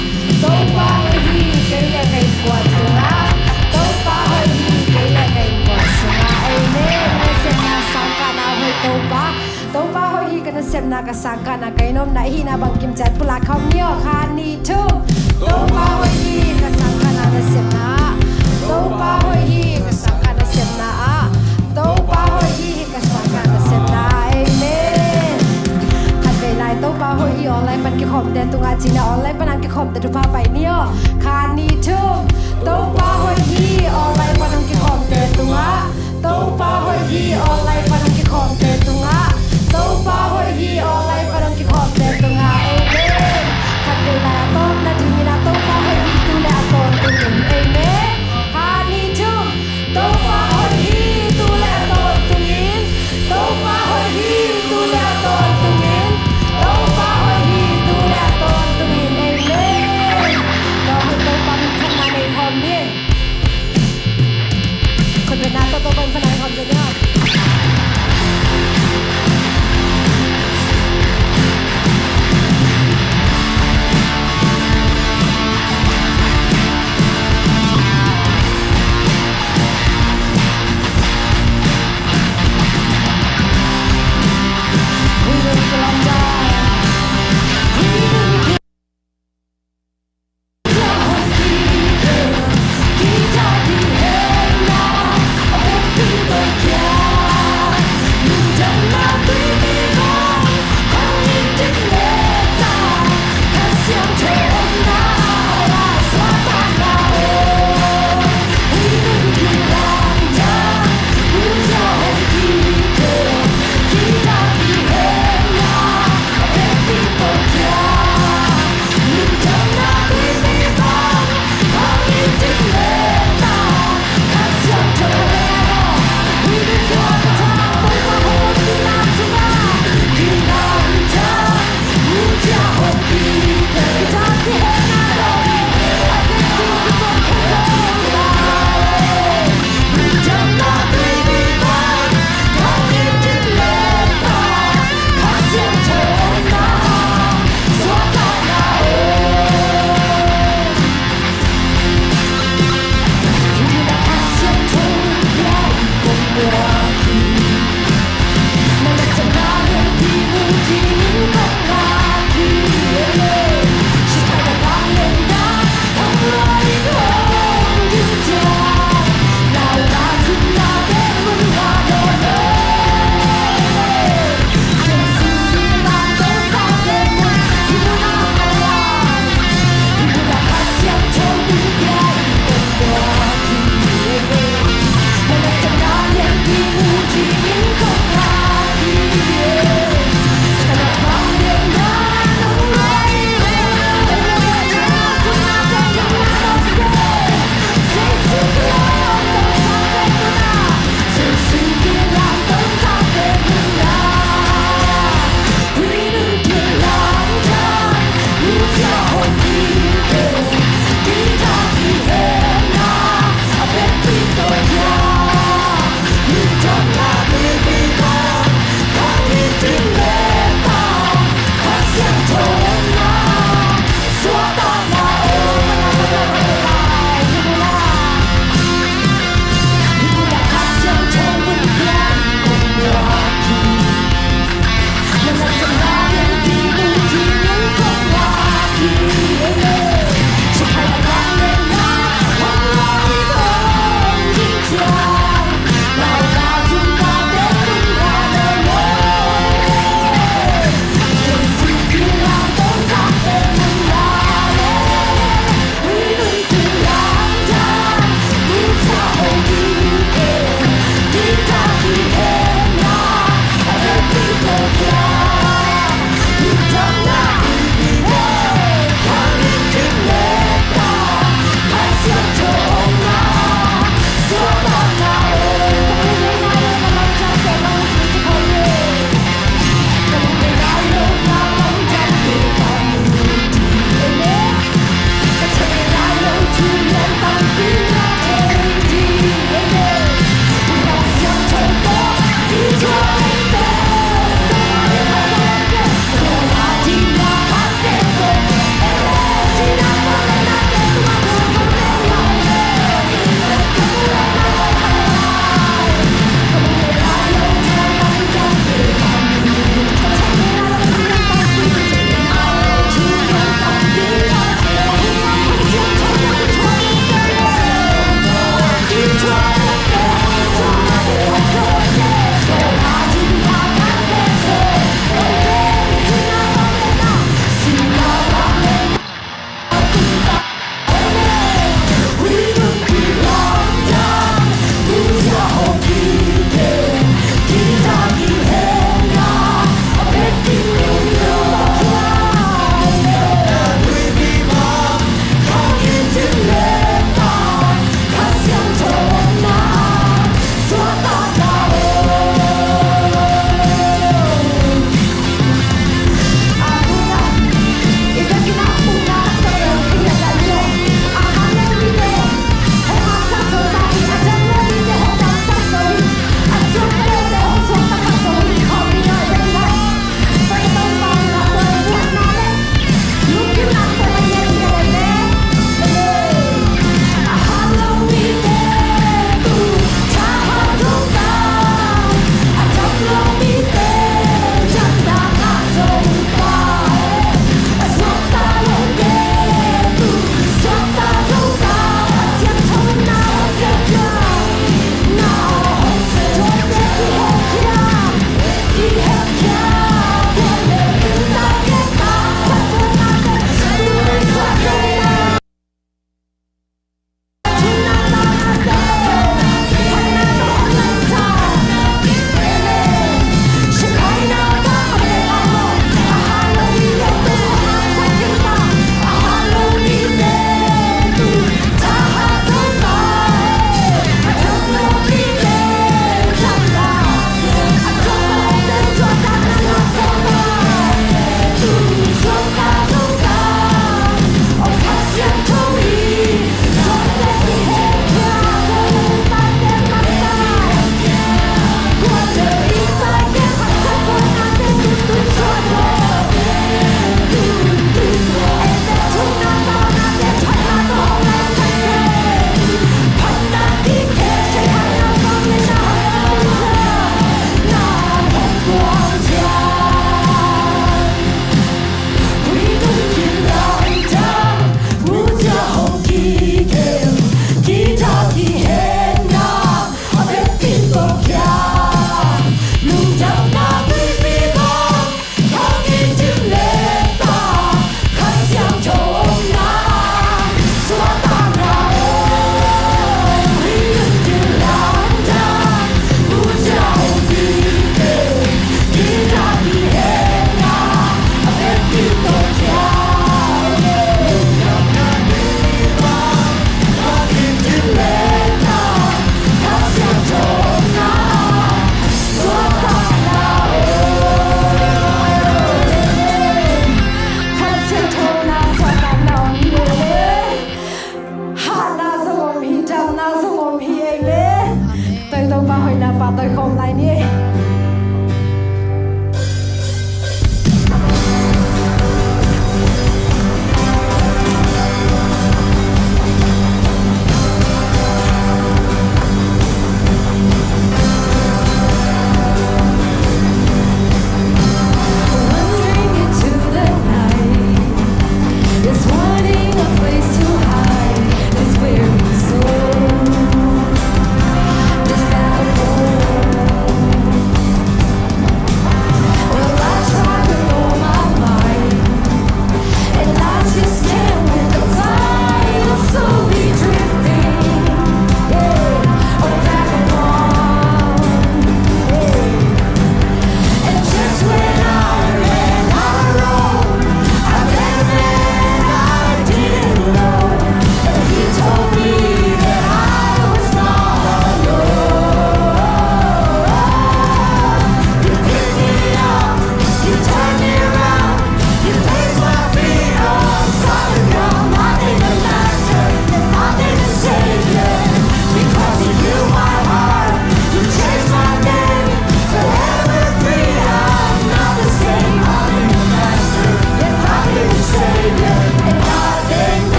Topa hoih hi kei le ka innkuan sungah, Topa hoih hi kei le ka innkuan sungah. Amen. Nasepna, sangkahna hoih Topa. Topa hoih hi ka nasepna, ka sangkahna, ka inn omna, i hihna bangkim ciat pulak khawm ni aw. Khat, nih, thum. Topa hoih hi ka sangkahna, nasepna ah. Topa hoih hi ka sangkah, nasepna ah. Topa hoih hi ka sangkah, nasepna ah. Amen. Khat vei lai, Topa hoih hi online pan kikhawmte tungah ci ni, online pan ang kikhawmte thupha pai ni aw. Khat, nih, thum. Topa hoih hi online pan ang kikhawmte tungah. Topa hoih hi online pan ang kikhawmte tungah. Topa hoih hi online pan ang kikhawmte tungah. Amen. Khat vei lai a tawpna dingin ah Topa hoih hi tu le a tawntungin. Amen. Khat, nih, thum. Topa hoih hi tu le a tawntungin. Topa hoih hi tu le a tawntungin. Topa hoih hi tu le a tawntungin. Amen. Tua hun Topa min phatna nei khawm ni. Khut beng na tawh Topa min phatna nei khawm ni.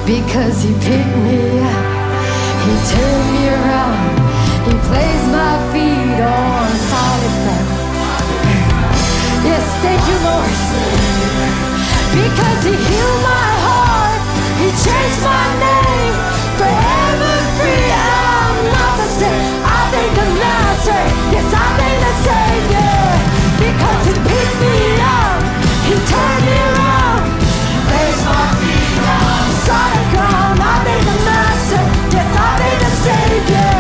Because he picked me up, he turned me around, he placed my feet on solid ground. Yes, thank you, Lord. Because he healed my heart, he changed my name, forever free. I'm not the same. I thank the Master, yes, I thank the Savior. Because he picked me up, he turned me around, he placed my feet on solid ground. I thank the Master, yes, I thank the Savior.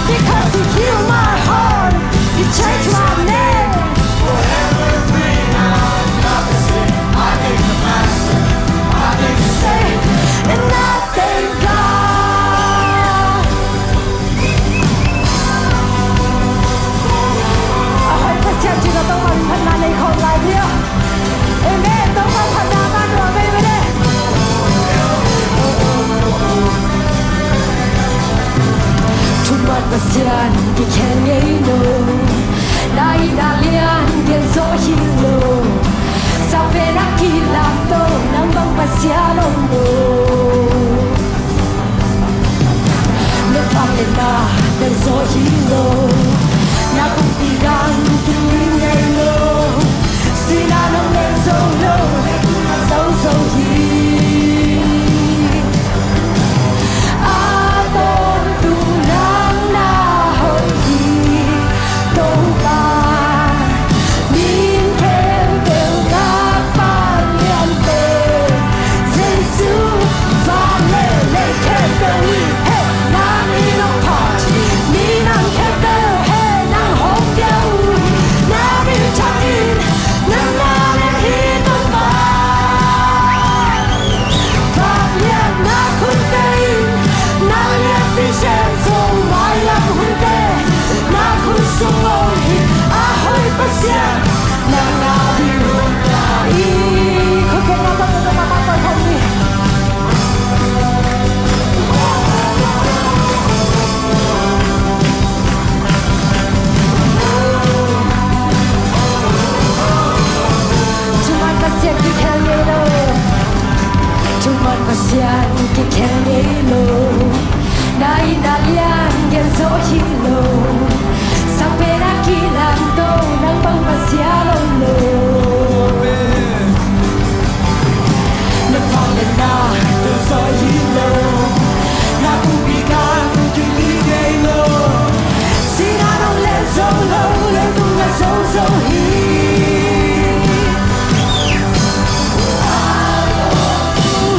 Because he healed my heart, he changed my name. Forever free, I'm not the same. I thank the Master, I thank the Savior, and I thank God. เอาให้พระเจ้าที่เราต้องมาพัฒนาในของเราเนี่ย เอเมน ต้องมาพัฒนาบ้านเราไม่ได้ Thuman Pasian kikhen ngei lo, na inn ah lian gen zo hi lo, sangpen a kilam to nang bang Pasian om lo. Na vangliatna tel zo hi lo, na kumpi gam kilim ngei lo, sihna nong len zo lo, zo zo hi. A tawntung nang na hoih hi, Topa. Mi khempeuh ngakpang lian pen Jesu, van le lei khempeuh i hehna mi nong phat hi. Minam khempeuh he nang hong pia uh hi. Na minthanna lian hi Topa. Vangliatna khut tei in na lianpi sem zong mailam hunte na khut sung om hi. A hoih Pasian, nang na ding hun ta hi. Khut tei na bang na bang na bang ni. Thuman Pasian kikhen ngei lo. Thuman Pasian kikhen ngei lo. Na inn ah lian gen zo hi lo. Sangpen a kilam to nang bang Pasian om lo. Na vangliatna tel zo hi lo. Na kumpi gam kilim ngei lo. Sihna nong len zo lo, leitung a zo zo hi.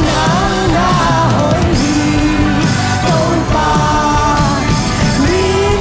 Nang na hoih hi, Topa. Min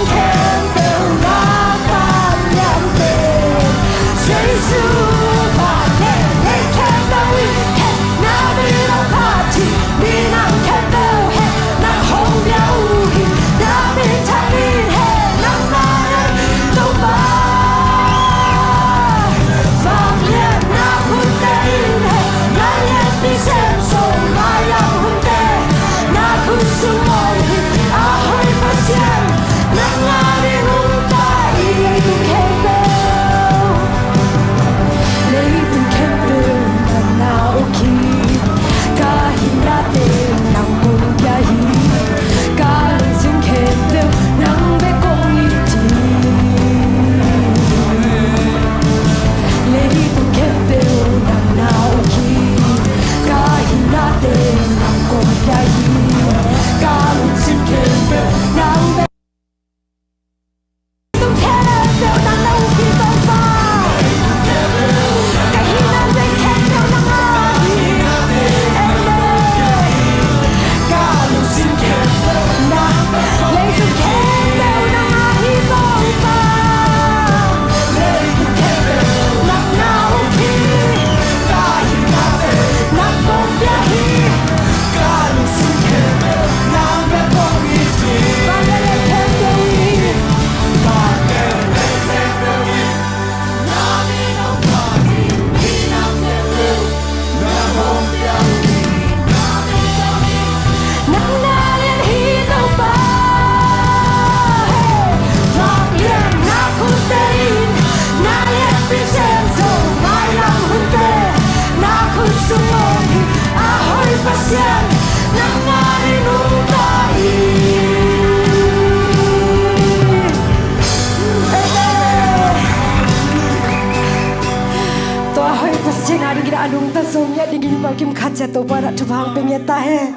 Ngiat dingin mimal kim khat ciat Topa in thupha hong pia ngiat ta hen.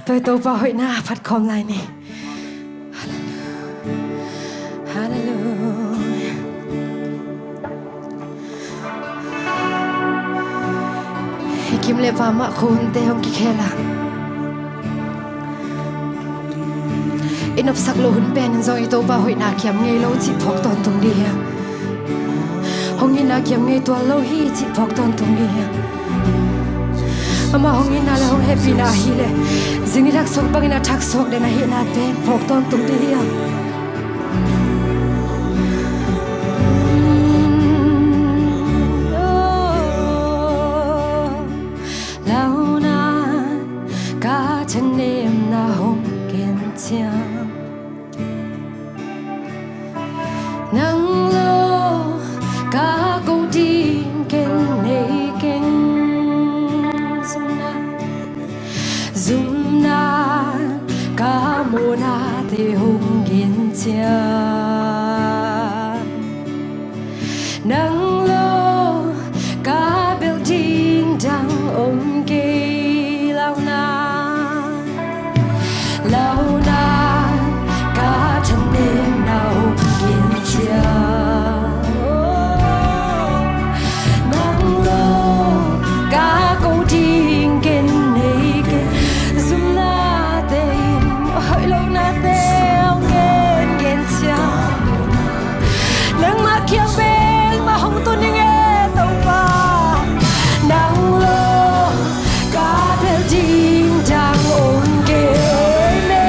Tua hi Topa hoihna phat khawm lai ni. Hallelujah. Hih kim le pa mah khuahunte hong kikhel a, i nopsak loh hun pen in zong i Topa hoihna kiam ngei lo cih phawk tawntung ding hi a. Hong itna kiam ngei tuan lo hi cih phawk tawntung ding hi a. Amah hong itna le hong hehpihna ahih leh zing i thak suak bangin a thak suak den ahihnate phawk tawntung ding hi a. Launan ka thanemna hong gen ciang, nang lo ka ko ding ken nei keng. Zumna, zumna ka mawhnate hong gen ciang, nang lo ka belh ding dang om kei. Launan, launan ka thanemna hong gen ciang, nang lo ka ko ding ken nei keng. Zumnate in hoih lohnate hong gen gen ciang, nangmah kiang bek mah hong tun ing e Topa. Nang lo ka belh ding dang om kei ne.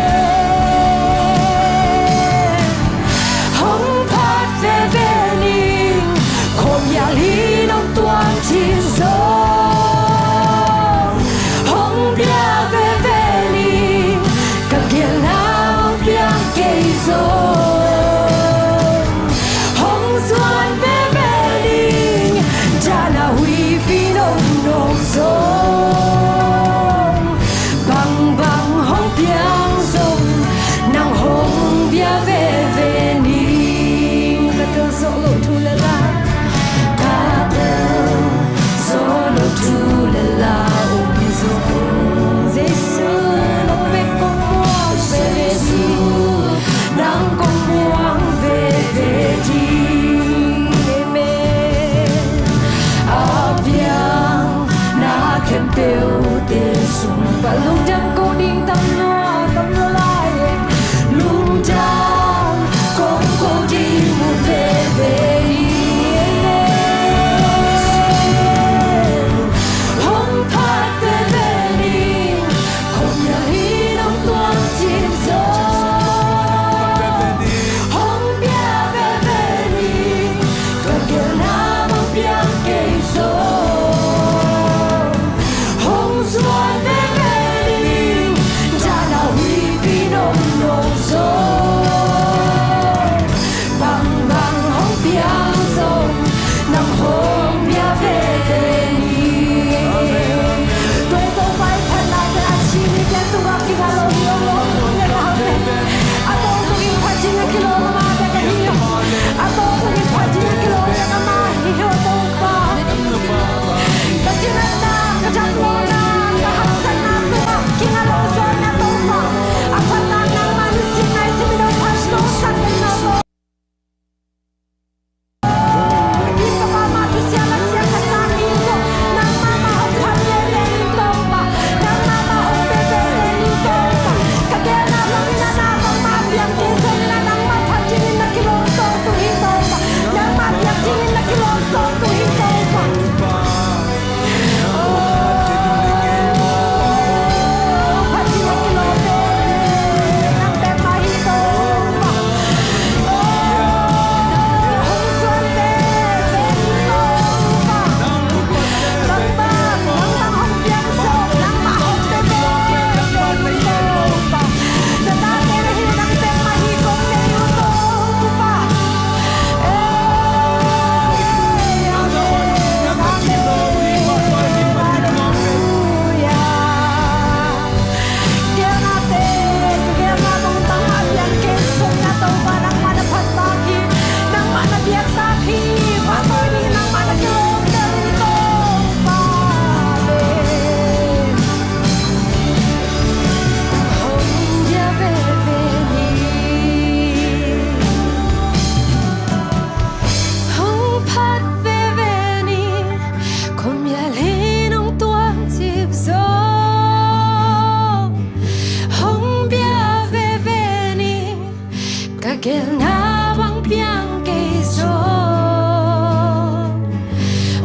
Gelna bang piang kei zong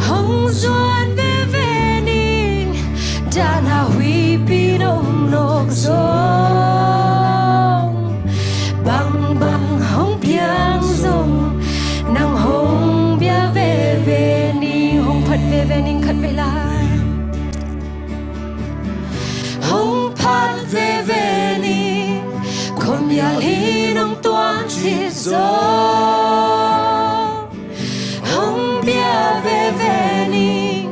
hong zuan veve ning, dan a huipi nong nawk zong, bangbang hong piang zong nang hong bia veve ning. Hong phat veve ning khat vei lai. Hong phat veve ning, khuamial hi nong tuam cit zong. Hong bia veve ning,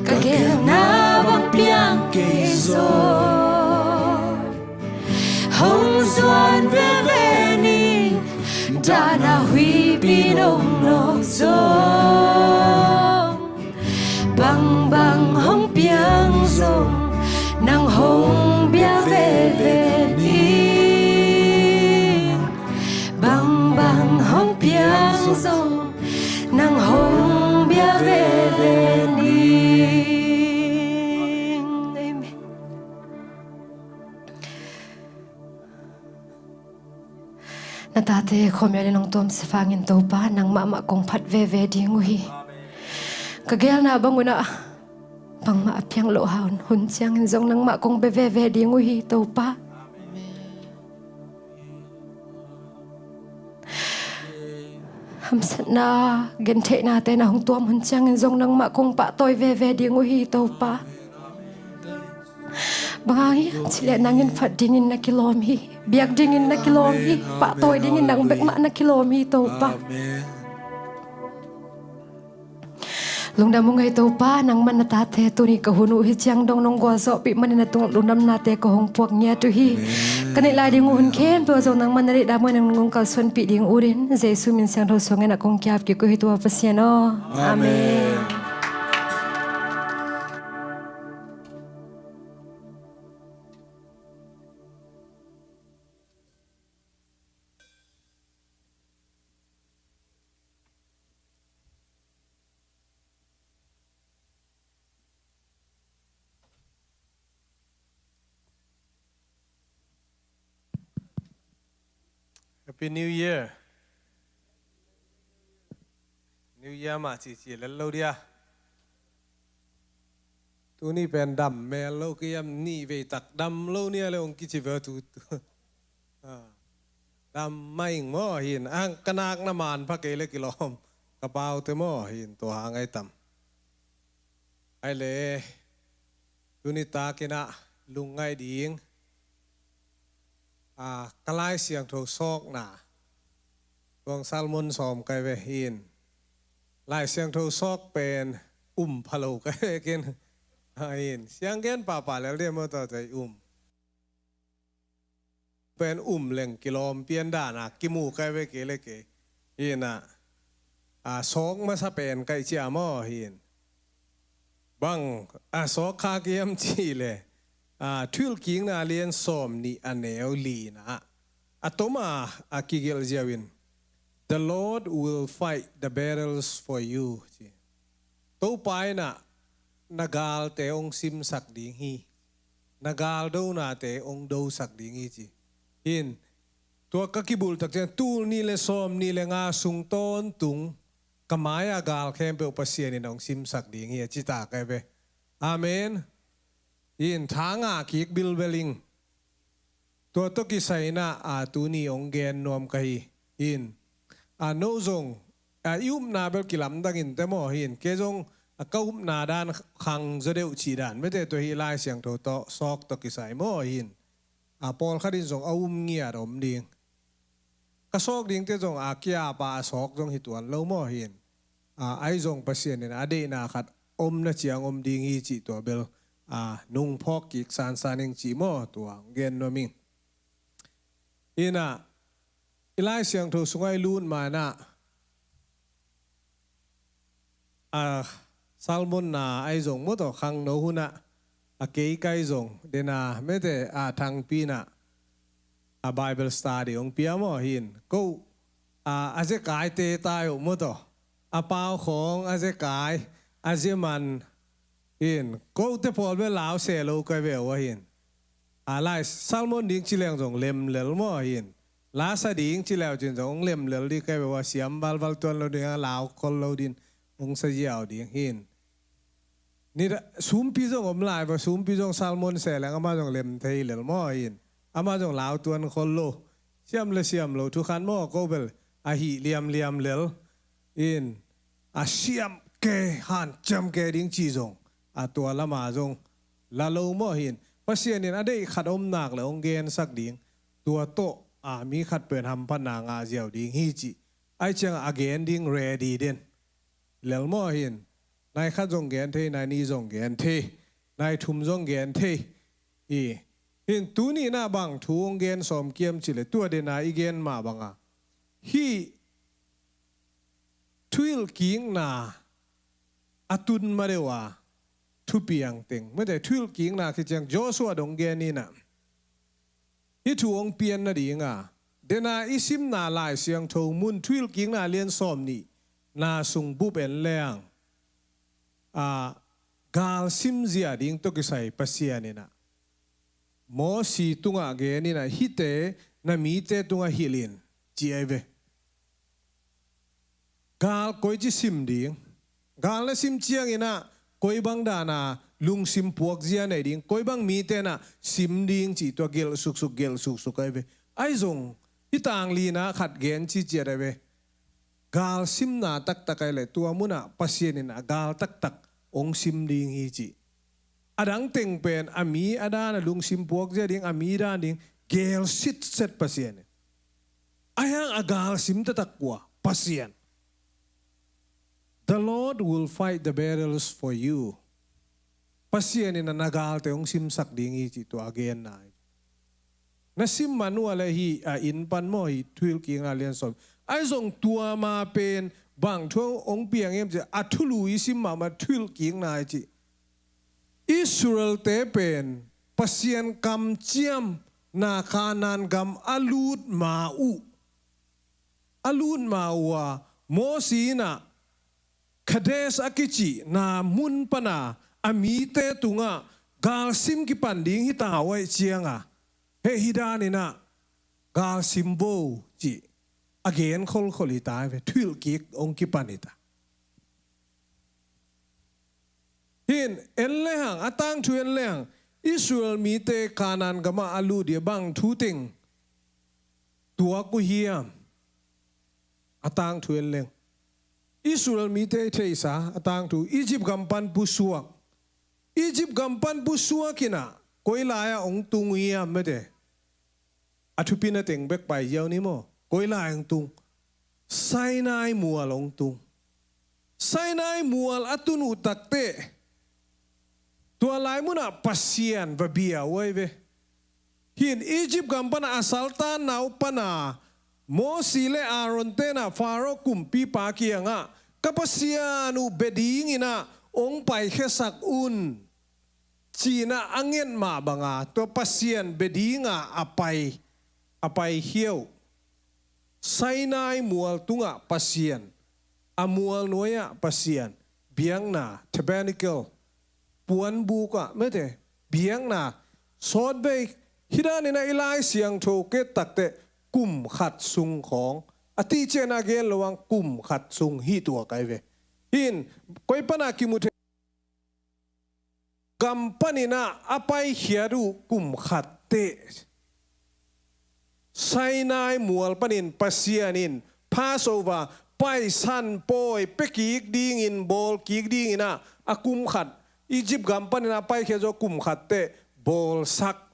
ka gelna bang piang kei zong. Hong zuan veve ning, dan a huipi nong nawk zong. Bangbang hong piang zong, nang hong bia veve ning. Bangbang hong piang zong, nang hong bia veve ning. Amen. Na tate khuamial in hong tuam sifangin Topa, nangmah mah kong phat veve ding uh hi. Ka gelna bang un ah bangmah a piang loh hang hun ciangin zong nangmah kong bia veve ding uh hi Topa. Hamsatna, gentheihnate na hong tuam hun ciangin zong nangmah kong pahtawi veve ding uh hi Topa. Bang hang hiam cih leh nangin phat dingin na kilawm hi, biak dingin na kilawm hi, pahtawi dingin nang bek mah na kilawm hi Topa. Lungdam ung ei Topa, nangman na tate tuni ka hun uh hi ciang dong nong gualzawhpih manin na tungah lungdamnate ka hong puak ngiat uh hi. Ka neih lai ding uh hun khempeuh zong nangman na deihdan manin nong kalsuanpih ding uh in Jesu min siangtho sungah na kong kiap kik uh hi tua Pasian aw. Amen. Happy New Year. New Year mah cici lel lo dia. Tuni pen dam mel lo kiam, nih vei tak dam lo nia le ong kici ve tu. Dam maing maw hin, ang ka nak na man pha kei le kilawm ka paute maw hin, tua hang ai tam. Ai le tuni takin ah lungngai ding a ka Lai Siangtho sawkna tuang Salmon sawm kai ve hin. Lai Siangtho sawk pen um pha lo kai ve kin. Hin siang gen papa lel dia maw tua tei um pen um leng kilawm pian dana kimu kai ve kei le kei. Hinah a sawk masa pen kai cia maw hin. Bang a sawk kha kiam ci le a thuhilhkikna lian sawm nih a neu lina a toma a kigelh ziau in, "The Lord will fight the battles for you," ci. Topa inah na galte ong simsak ding hi. Na galdonate ong dosak ding hi ci. Hin tua ka kibultak ciang tul nih le sawm nih le nga sung tawntung ka mai-a gal khempeuh Pasian in ong simsak ding hi a ci ta kai ve. Amen. Hin tha ngah kik bilbel ing. Tua tawh kisai inah a tuni ong gen nuam ka hi. Hin a no zong a i upna bel kilamdang in te maw hin, kei zong a ka upna dan khang zaw deuh cih dan mete tua hi Lai Siangtho tawh sawk tawh kisai maw hin. A pawlkhat in zong a um ngiat om ding. Ka sawk dingte zong a kiapa a sawk zong hi tuan lo maw hin. A ai zong Pasian in a deihna khat om na ciang om ding hi cih tua bel a nungphawk kik sansan ing cih maw tua gen nuam ing. Inah i Lai Siangtho sungah i lut manah a Salmon na ai zong maw tawh khangno hunah a kei kai zong dena mete a thangpinah a Bible study ong pia maw hin. Ko a a zekai te tai uh maw tawh a pau khawng a zekai a zeman hin kote pawl bel lau se lo kai ve uh ahin. A lai Salmon ding ci leng zong lemlel maw ahin. la sa ding ci leu cin zong hong lem lel ding kei ve ua, siam valval tuan lo ding a, lau khol lo ding, hong sa ziau ding hi in. Ni da, sumpi zong om lai va, sumpi zong salmon se leng ama zong lem thei lel maw in. Ama zong lau tuan khol lo. Siam le siam lo thu khan maw ko bel a hi liamliam lel in. A siam ke, hanciam ke ding ci zong a tua lama zong la lo maw hi in. Pasian in a deih khat om nak le hong gensak ding. Tua tawh a mi khat pen hamphatna ngah ziau ding hi ci. Ai ciang a gen ding ready den. Lel maw hi in. Nai khat zong gen thei, nai ni zong gen thei, nai thum zong gen thei. I, hi in tuni na bang thu hong gen sawm kiam ci le tua dena i gen mah banga. Hi thuhilhkikna a tun ma deuh a thupiang teng. Mate thuhilhkikna khit ciang Joshua dong gen ina. Hih thu hong pian nadinga, dena i simna Lai Siangtho mun thuhilhkikna lian sawm nihna sung bup en leng, a, gal simzia ding tawh kisai Pasian ina Mosi tungah gen ina, hihte na mite tungah hilh in ci ai ve. Gal koici sim ding? Gal na sim ciangin ah koi bang dana lungsim puakzia nei ding, koi bang mite na sim ding cih tua gelh suksuk, gelh suksuk ai ve. Ai zong hih tanglina khat gen ciciat ai ve. Gal simna taktak ai le tua munah Pasian in a gal taktak hong sim ding hi cih. A dang teng pen a mi a dan a lungsim puakzia ding, a mi dan ding gel sitset Pasian in. Ai hang a gal sim taktak kua? Pasian. The Lord will fight the battles for you. Pasian in a na galte hong simsak ding hi cih tua a genna hi. Na sim man uh a le hi a inn pan maw hi thuhilhkikna lian sawm. Ai zong tua ma pen bang thu hong piang hiam cih a thulu i sim mahmah thuhilhkikna hi cih. Israelte pen Pasian kamciamna Kanaan gam a lut ma uh, a lut ma uh a Mosi in ah Kadesh a kicihna mun pana a mite tungah galsim kipan ding hita uh aih cianga, heh, hih danin ah galsim vo cih a gen kholkhol hita ve, thuhilhkik hong kipan hita. Hin en lehang, a tangthu en lehang, Israel mite Kanaan gamah a lut dia bang thu teng tuak uh hiam? A tangthu en leng Israel mite theihsa a tangthu Egypt gam pan pusuak. Egypt gam pan pusuak in ah koi lai-ah hong tung uh hiam mate? A thupi na teng bek pai ziau ni maw? Koi lai hong tung? Sinai mual hong tung. Sinai mual a tun uh takteh tua lai munah Pasian va bia uh ai ve. Hin Egypt gam pana a saltanna uh pana Mosi le Aaron tena Pharaoh kumpipa kiangah, ka Pasian uh bia dingin ah hong paikhiasak un, ci-in ah a nget mah banga tua Pasian bia dinga a pai, a paikhia uh. Sinai mual tungah Pasian, a mual nuai-ah Pasian, biakna, tabernacle, puanbuk ah mate, biakna, sawtvei, hih danin ah i Lai Siangtho ke takteh kum khat sung khawng, a tihcian a gen lo ang kum khat sung hi tuak ai ve. Hin koi pana kimu thei gam panin ah a paikhiat uh kum khat teh Sinai mual panin Pasian in Passover, Paisan pawi pia kik dingin, bawl kik dingin ah a kum khat, Egypt gam panin ah a paikhiat zawh kum khat teh bawlsak.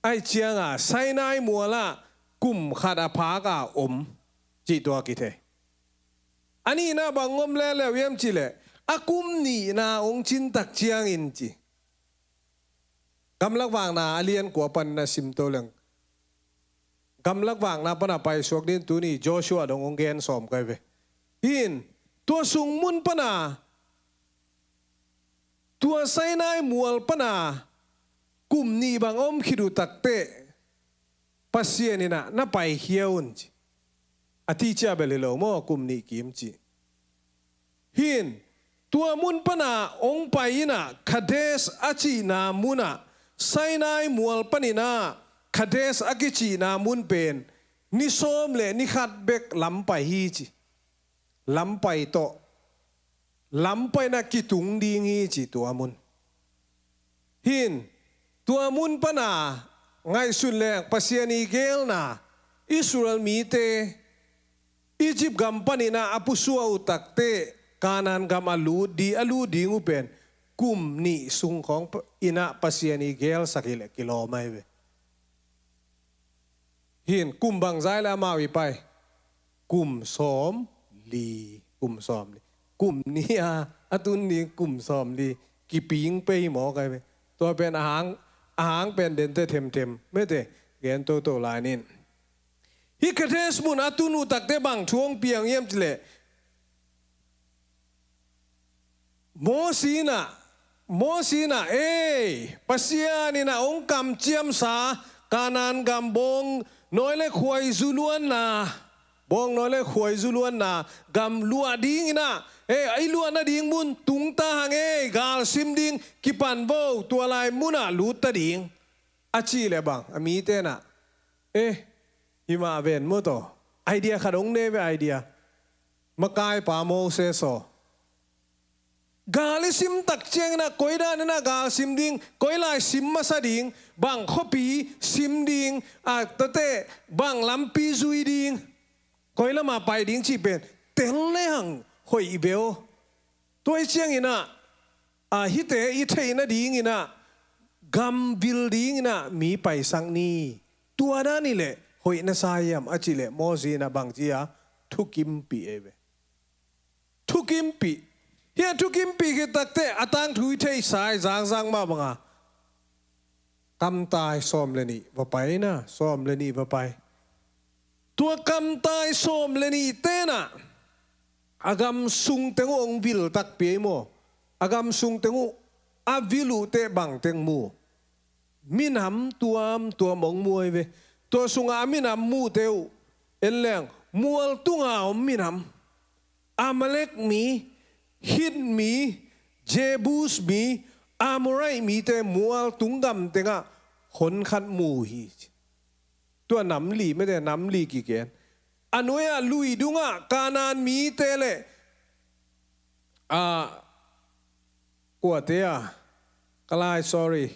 Aih cianga Sinai mualah kum khat a phak a om cih tua kithei. A nihna bang om leuleu hiam cihleh a kum nihna hong cintak ciangin ci. Gamlak vakna a lian kua panin a simto leng, gamlak vakna pana paisuak din tuni Joshua dong hong gen sawm kai ve. Hin tua sung mun pana, tua Sinai mual pana kum nih bang om khit uh takteh Pasian in ah na paikhia un ci. A tihcia bel hi lo maw, kum nih kim ci. Hin tua mun pana hong pai in ah Kadesh a cihna munah Sinai mual panin ah Kadesh a kicihna mun pen ni sawm le ni khat bek lam pai hi ci. Lam pai tawh, lam paina kitung ding hi ci tua mun. Hin, tua mun pana ngaihsun leng Pasian i geelna, Israel mite Egypt gam paninah a pusuah uh takteh Kanaan gam a lut di, a lut ding uh pen kum nih sung khawng inah Pasian i geelsak hileh kilawm ahi ve. Hin, kum bangzah le amau i pai? Kum sawm li, kum sawm li. Kum nih a, a tun ding kum sawm li. Kiping pei mawk ahi ve. Tua pen a hang, a hang pen dente themthem. Mete, gen toto lai nin. Hih Kadesh mun a tun uh takteh bang thu hong piang hiam cileh? Mosi inah, Mosi inah, ei, Pasian inah hong kamciamsa Kanaan gam bawng nawi le khuaizu luanna, bawng nawi le khuaizu luanna gam luah dinginah, ei, i luah nading mun tungta hang, ei, galsim ding kipan vo, tua lai munah lutta ding a cih le bang a mite inah, eh, himah ven maw taw. Idea khat hong nei ve, idea. Makaipa Moses aw, gal i sim tak cianginah koi daninah gal sim ding, koi lai sim masa ding, bang khuapi sim ding, a tate bang lampi zui ding, koi lama pai ding cih pen tel le hang hoih i beu. Tua i cianginah a hihte i theih nadinginah gam vil dinginah mi paisak ni. Tua dan hileh hoih na sa hiam a cih leh Mosi inah bangci a thukimpih ei ve. Thukimpih. Hih a thukimpih khit takteh a tangthu i theihsa i zangzang mah banga kamtai sawm le nih va pai na, sawm le nih va pai. Tua kamtai sawm le nih tenah a gam sung teng uh hong vil takpi ei maw? A gam sung teng uh a vil uh teh bang teng mu? Minam tuamtuam hong mu ei ve. Tua sungah a minam mute uh en leng mual tunga om minam, Amalek mi, Hit mi, Jebus mi, Amorite mite mual tung gam tengah hon khat mu hi. Tua nam li mete, nam li kigen. A nuai-ah lui dungah Kanaan mite le, a, kuate a, ka lai, sorry,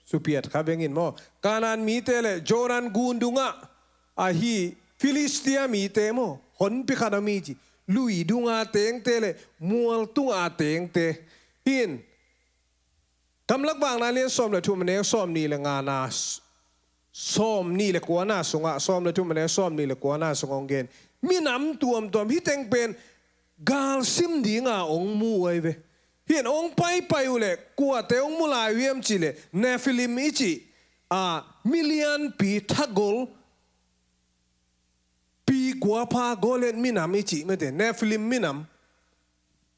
supiat kha vengin maw. Kanaan mite le Jordan gun dungah ahi Filistia mite maw, honpi khat a mi ci. Lui dunga tengte le mual tunga tengte. Hin, Gamlak Vakna lian sawm le thum a neu sawm nih le ngana, sawm nih le kuana sungah, sawm le thum a neu sawm nih le kuana sungah hong gen. Minam tuamtuam, hih teng pen galsim dinga hong mu ei ve. Hin hong paipai uh leh kuate hong mu lai uh hiam cih leh Nephilim i cih, a, milianpi thagol, pi kuapha Goliath minam i cih mete, Nephilim minam.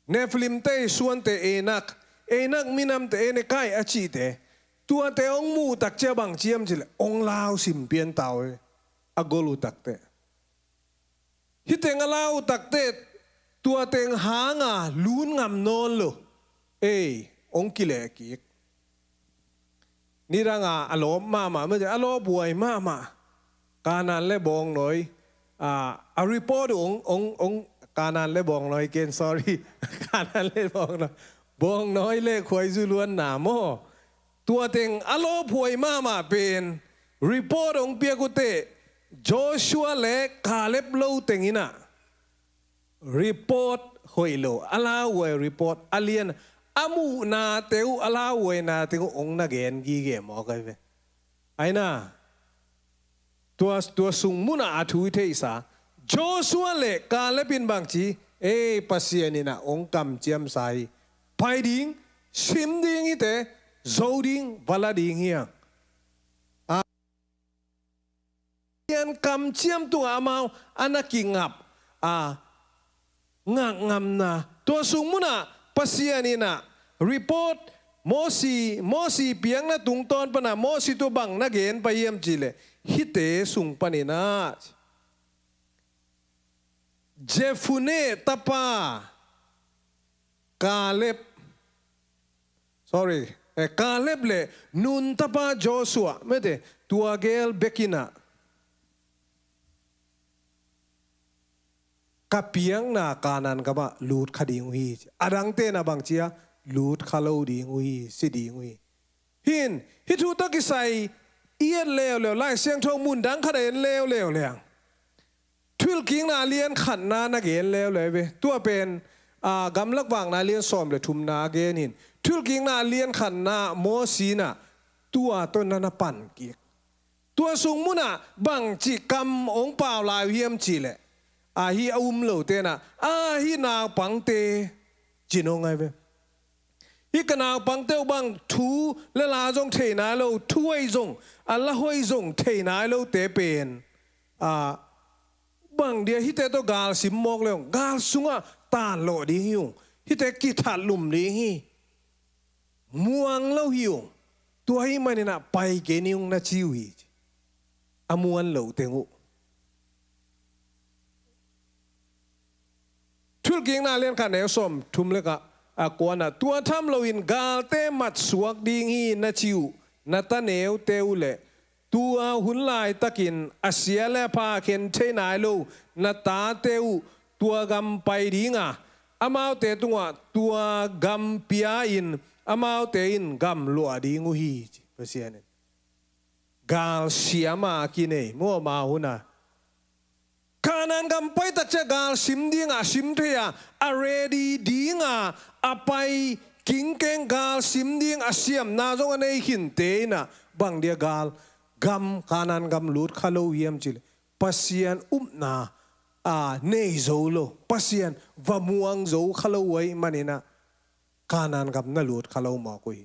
Nephilim te i suante Enak, Enak minamte Enekai a cihte. Tuate hong mu uh tak cia bang ci hiam cih leh hong lau sim pian tau ei, a gol uh takteh. Hih teng a lau uh takteh tua teng hanga lun ngam nawn lo. Ei, hong kileh kik. Nidanga a lawp mahmah mete, a lawphuai mahmah. Kanaan le bawngnawi, a, a report uh hong, hong, hong, Kanaan le bawngnawi ken, sorry. Kanaan le bawngnawi, bawngnawi le khuaizu luanna maw. Tua teng a lawphuai mahmah pen report hong piak uh teh Joshua le Caleb lo tenginah report hoih lo, a lauhuai report a lian, a muhnate uh, a lauhuainate uh hong na gen gige mawk ahi ve. Aina, tua, tua sung munah a thu i theihsa Joshua le Caleb in bang ci, ei, Pasian inah hong kamciamsa hi. Pai ding, sim ding hite, zo ding, va la ding hi hang. Pasian kamciam tungah amau a na kingap, a, ngakngamna. Tua sung munah Pasian inah report, Mosi, Mosi piakna tungtawn pana Mosi tua bang na gen pai hiam cih leh hihte sung paninah Jephunneh tapa Caleb, sorry, eh, Kaleb le Nun tapa Joshua, mete, tua gel bekinah ka piakna Kanaan gamah lut kha ding uh hi. A dangte na bang cia lut kha lo ding uh hi, si ding uh hi. Hin, hih thu tawh kisai i et leuleu, Lai Siangtho mun dang khat a en leuleu leng, Thuhilhkikna lian khatna na gen leuleu ve. Tua pen, a, Gamlak Vakna lian sawm le thumna a gen hin. Thuhilhkikna lian khatna Mosi na tua tawh na na pan kik. Tua sung munah bangci kam hong pau lai uh hiam cihleh, a, hih a um lo tenah, a, hih naupangte cin hong ai ve. Hih ka naupangte uh bang thu le la zong thei nai lo, thu hoih zong, a, la hoih zong thei nai lote pen, a, bang dia hihte tawh gal sim mawk le ung, gal sungah tanlawh ding hi ung, hihte kithatlum ding hi, muang lo hi ung, tua hih maninah pai kei ni ung na ci uh hi, a muan loh teng uh. Thuhilhkikna lian khat neu sawm thum le kua, a, kuanah, tua tham loin galte matsuak ding hi na ci uh na ta neute uh le tua hun laitakin a sia le a pha khen thei nai lo na tate uh tua gam pai dinga, amaute tungah tua gam pia-in amaute in gam luah ding uh hi, ci Pasian in. Gal siama a kinei, mu, ama huna. Kanaan gam pai takcia gal sim dinga, sim thei a, a ready dinga, a pai kingkeng, gal sim ding a siamna zong a nei khinte inah, bang dia gal gam, Kanaan gam lut kha lo hiam cihleh, Pasian upna, a, nei zo lo, Pasian va muang zo kha lo uh ahih maninah Kanaan gam na lut kha lo mawk uh hi.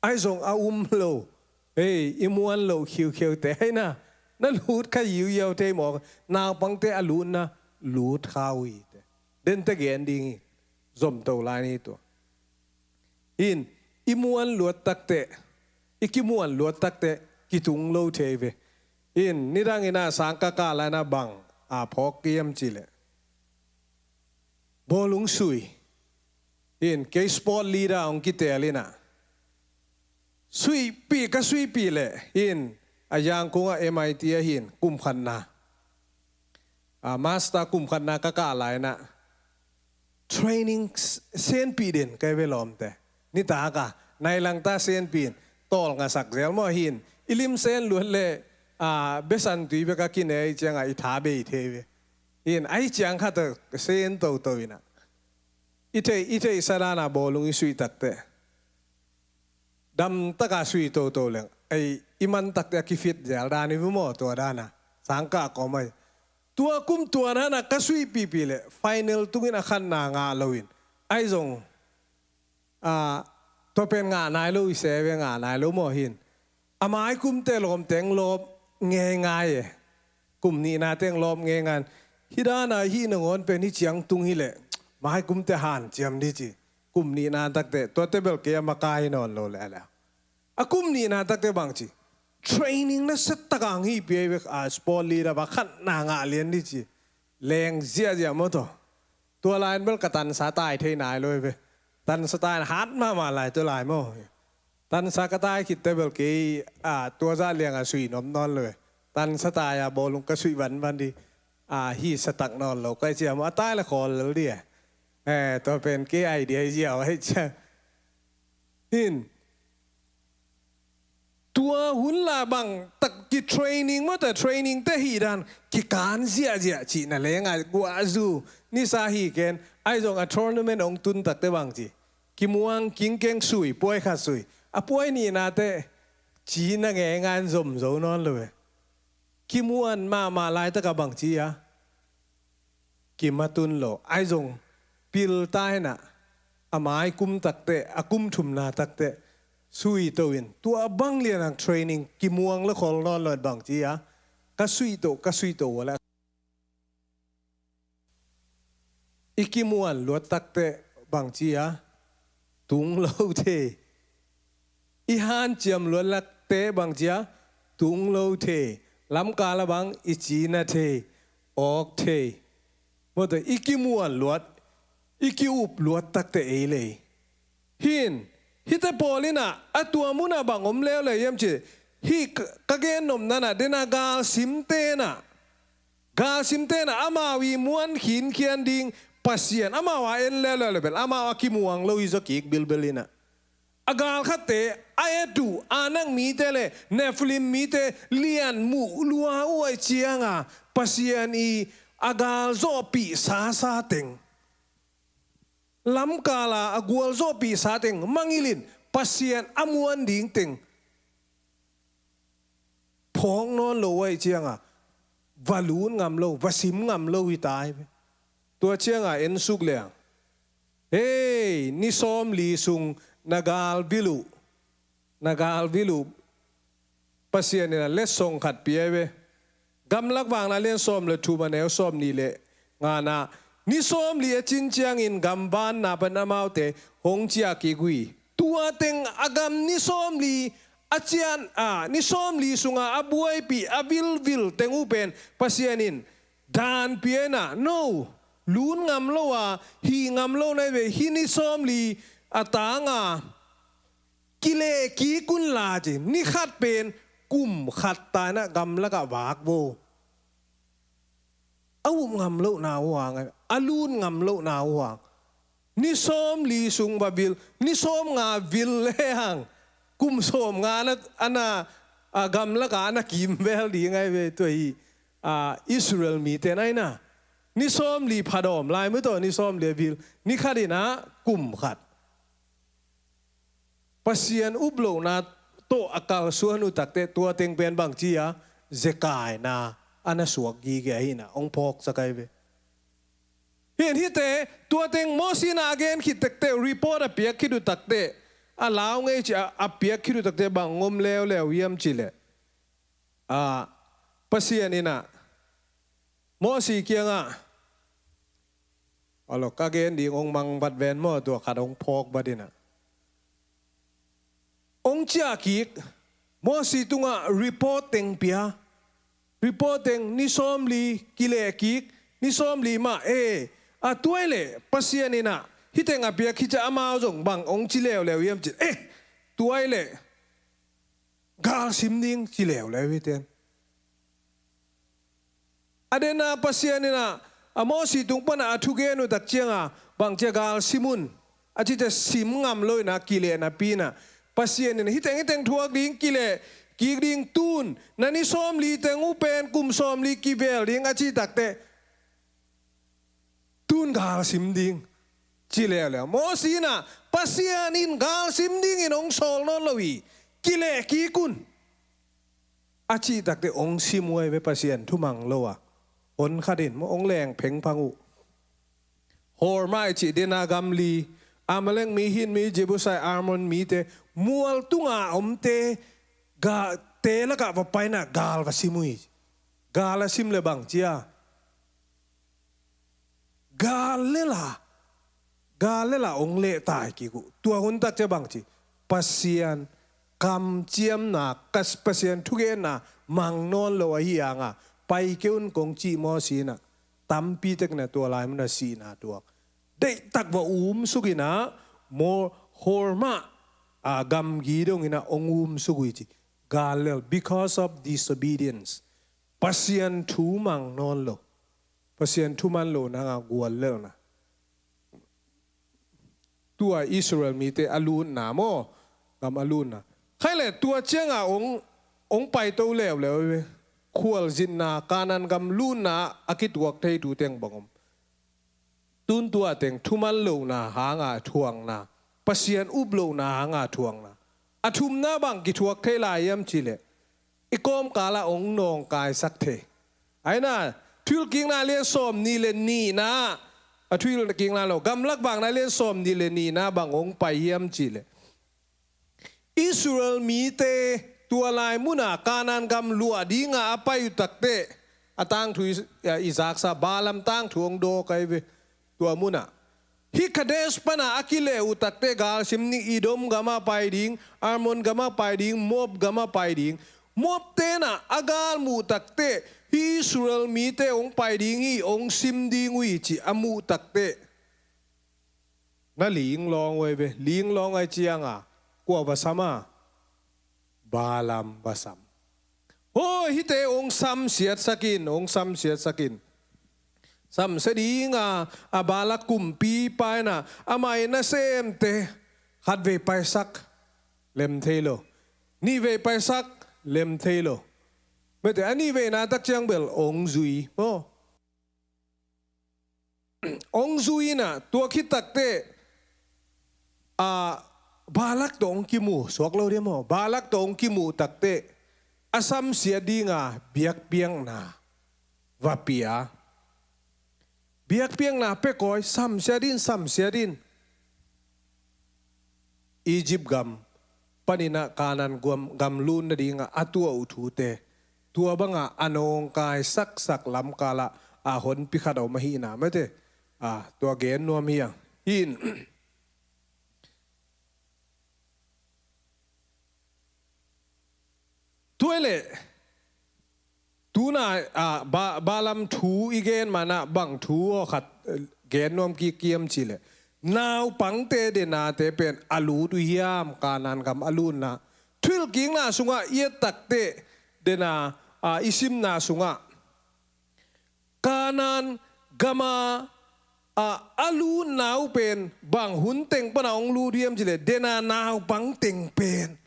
Ahi zong a um lo, hei, i muan loh khiukhiute ahi na, na lut kha yiuyiau thei mawk, naupangte a lutna lut kha uh hi te. Dente gen ding hi, zomto lai ni tua. In, i muan luat takte, i kimuan luat takte kitung lo thei ve. In, nidang inah sangkah kah lai inah bang a phawk hiam cihleh, bawlung sui. In, kei sport leader hong kitel inah, suihpih, ka suihpih leh, in, a Yangon ah M I T ah hin kum khatna, a, master kum khatna ka kah lai inah training s-, senpih den ka hi ve lawmte. Nitak a nai langta senpih in, tawlngasak zel maw hin, i lim sen luat leh, a, besan tui bek a kinei ciangah i tha bei thei ve. In, ahi ciang khat a sen toto inah, i theih, i theihsa dana bawlung i suih takte, damtaka suih toto leng, ei, i man takte a kifit zel dan hi ve maw, tua dana sangkah kawm ahi. Tua kum tua dana ka suihpihpih leh final tungin a khatna ngah loin, ahi zong, a, tua pen ngah nai lo i se ve, ngah nai lo maw hin. A mai kumte lawmteng lawp ngeingai e. Kum nihna teng lawp ngeingai. Hih dana hih nangawn pen hih ciang tung hileh mai kumte hanciam dih ci. Kum nihna takte, tuate bel kei a makaih nawn lo leh a leh, a kum nihna takte bang ci, training nasia taka hong hihpih ahi ve, a, sport leader bang khatna ngah lian dih ci. Leng ziahziah maw taw. Tua lai-in bel ka tansa tai thei nai lo hi ve. Tansa tai-in hat mahmah lai tua lai maw. Tansa ka tai khitte bel kei, a, tua zah lianga sui nuam nawn lo hi. Tansa tai-a bawlung ka suih vanvan dih, a, hih sa tak nawn lo ka hih ciang maw, a tai le khawl lel dih e. Eh, tua pen kei idea hi ziau ahi ciang. Hin, tua hun la bang tak ki training maw, tua training te hih dan kikan ziahziah cihna lenga guahzu nisa hi ken. Ahi zong a tournament hong tun takte bang ci, kimuang kingkeng sui, puai khat sui, a puai nihna te cihna ngeingai in zom zo nawn lo e. Kimuan mahmah laitak a bang ci a, kimatun lo. Ahi zong pil ta hinah, a mai kum takte, a kum thumna takte sui to in, tua bang lianang training kimuang lo khol nawn lo in bang ci a, ka sui to, ka sui to wala. I kimuan luat takte bang ci a, tung lo thei. I hanciam luat lakte bang ci a, tung lo thei. Lamkal a bang i cina thei, awk thei. Mawte, i kimuan luat, i ki-up luat takte ei lei. Hin, Hihte pawl in ah a tua munah bang om leuleu hiam cih leh, hih ka, ka gen nopna in ah, den a galsimte in ah, galsimte in ah amau i muan khinkhian ding Pasian, amau a en leuleu le bel amau a kimuang lo hi zaw kik bilbel in ah. A galkhatte a et uh Anak mite le Nephilim mite lianmuh lua uh ahih ciang a, Pasian i a galzawhpih sasa teng, lamkal a a gualzawhpih sa teng mangngilh in, Pasian a muan ding teng phawk nawn lo uh ahih ciang a, va lun ngam lo, va sim ngam lo hi ta hi ve. Tua ciang a en suk leng, hei, ni sawmli sung na galvil uh, na galvil uh, Pasian in a letsong khat pia hi ve. Gamlak Vakna lian sawm le thum, a neu sawmnih le ngana, ni sawmli a cin ciangin gamvanna pan amaute hong ciah kik uh hi. Tua teng a gam ni sawmli a cian, a, ni sawmli sunga a buaipih, a vilvil teng uh pen Pasian in dan pia in ah, no, lun ngam lo a, hih ngam lo na hi ve, hih ni sawmli a tang a, kileh kik un la ci. Ni khat pen kum khat ta in ah gamlak ah vak vo. A up ngam lohna uh hang, a lun ngam lohna uh hang. Ni sawmli sung va vil, ni sawmnga vil le hang, kum sawmnga na, a na, a gamlak ah a na kimvel ding ahi ve tua hi, a, Israel mite na hi na. Ni sawmli phadawm lai mu tawh, ni sawmli a vil, ni khat in ah kum khat. Pasian uplohna tawh a kalsuan uh takteh tua teng pen bangci a, zekaina a na suak gige ahi na, hong phawksak ahi ve. Hih, hihte, tua teng Mosi in a gen khit takteh, report a piak khit uh takteh, a lau ngei ci a, a piak khit uh takteh bang hong om leuleu hiam cih leh, a, Pasian in ah Mosi kiangah, a lo, ka gen ding hong mang vat ven maw, tua khat hong phawk vat in ah, hong ciah kik, Mosi tungah report teng pia. Report teng, ni sawmli kileh kik, ni sawmli mah, e, a, tua ahih leh Pasian in ah hih teng a piak khit ciang amau zong bang hong ci leuleu hiam cih leh, e, tua ahih leh gal sim ding ci leuleu hi ten. A den a Pasian in ah, a, Mosi tung pan a a thugen uh tak ciang a, bangci a, gal sim un, a cihte sim ngam lo in ah, kileh napi in ah, Pasian in ah hih teng, hih teng thuak ding, kileh kik ding, tun na ni sawmli teng uh pen kum sawmli kivel ding, a cih takteh, tun gal sim ding ci leuleu. Mosi in ah, Pasian in gal sim dingin hong sawl nawn lo hi, kileh kik un, a cih takteh hong sim uh ahi ve, Pasian thumang lo a. Hon khat in maw, hong leng phengphang uh. Hormah i cih den a gam li, Amalek mi, Hit mi, Jebusai, Amon mite, mual tunga omte, ga, te lakah va pai in ah gal va sim uh hi. Gal a sim leh bangci a, gal lel a, gal lel a hong lehtai kik uh. Tua hun tak ciang bangci, Pasian kamciamna, kas, Pasian thugenna mang nawn lo ahih hang a, pai kei un kong cih Mosi in ah, tampi tek in ah tua lai mun a sihna tuak. Deihtak va umsuk in ah, maw, Hormah, a, gamgi dong in ah hong umsuk uh hi ci. Gal lel, because of disobedience. Pasian thu mang nawn lo. Pasian thu man lohna hang a guallelhna. Tua Israel mite a lutna maw, gam a lutna. Khaih leh tua ciang a hong, hong paito leuleu hi ve. Khualzinna, Kanaan gam lutna a kituak thei thu teng bang om. Tun tua teng thuman lohna hang a thuakna, Pasian up lohna hang a thuakna. A thumna bang kithuak thei lai hiam cih leh, i kawmkal ah hong nawngkaisak thei. Ahi na, Thuhilhkikna lian sawmnih le nihna, a, Thuhilhkikna lo, Gamlak Vakna lian sawmnih le nihna bang hong pai hiam cih leh, Israel mite tua lai mun a Kanaan gam luah ding a a pai uh takteh, a tangthu i, a, i zaksa, Balaam tangthu hong dawk ahi ve. Tua mun ah, hih Kadesh pan a a kileh uh takteh gal sim ding, Edom gam ah pai ding, Ammon gam ah pai ding, Moab gam ah pai ding. Moab te'n ah a gal muh takteh, hih Israel mite hong pai ding hi, hong sim ding uh hi cih a muh takteh, na linglawng uh ahi ve. Linglawng ahih ciang a, Kua va sam a? Balaam va sam. Hoi, hihte hong samsiatsak in, hong samsiatsak in. Samsia ding a, a Balak kumpipa in a, amah i nasemte khatvei paisak, lem thei lo. Nihvei paisak, lem thei lo. Mate, a nihveina tak ciang bel hong zui maw. Hong zui in a, tua khit takteh, a, Balak tawh hong kimu, suak lo dia maw. Balak tawh hong kimuh takteh, a samsiat ding a biakpiakna va pia. Biakpiakna pia kawm, samsiat in, samsiat in. Egypt gam panin a Kanaan gam, gam lut nading a, a tuah uh thute, tua bang a a nawngkai saksak lamkal ah a honpi khat a om ahihna mate, a, tua gen nuam hi hang. Hi in, tua hi leh, tu-in a, a, Ba-, Balaam thu i gen man a bang thu aw khat, eh, gen nuam kik hiam cih leh, naupangte denate pen a lut uh hiam, Kanaan gam a lutna. Thuhilhkikna sungah i et takteh, den a, a, i simna sungah Kanaan gam a, a, a lutna uh pen bang hun teng pan a hong lut uh hiam cih leh, den a naupang teng pen,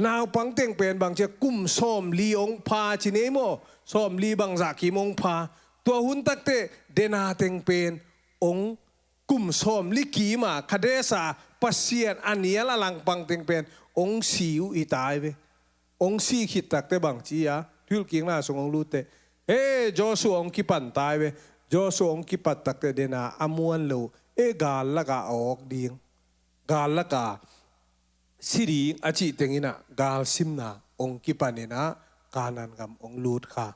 naupang teng pen bang ci a, kum sawmli hong pha ci ni ei maw, sawmli bangzah kim hong pha. Tua hun takteh den a teng pen hong, kum sawmli kim a Kadesh a Pasian a nial a langpang teng pen hong si uh hi ta hi ve. Hong si khit takteh bang ci a, Thuhilhkikna sung hong lut teh, eh, Joshua hong kipan ta hi ve. Joshua hong kipat takteh den a a muan lo, eh, gal lak a awk ding, gal lak a si ding a cih teng in a, galsimna hong kipan in a, Kanaan gam hong lut kha.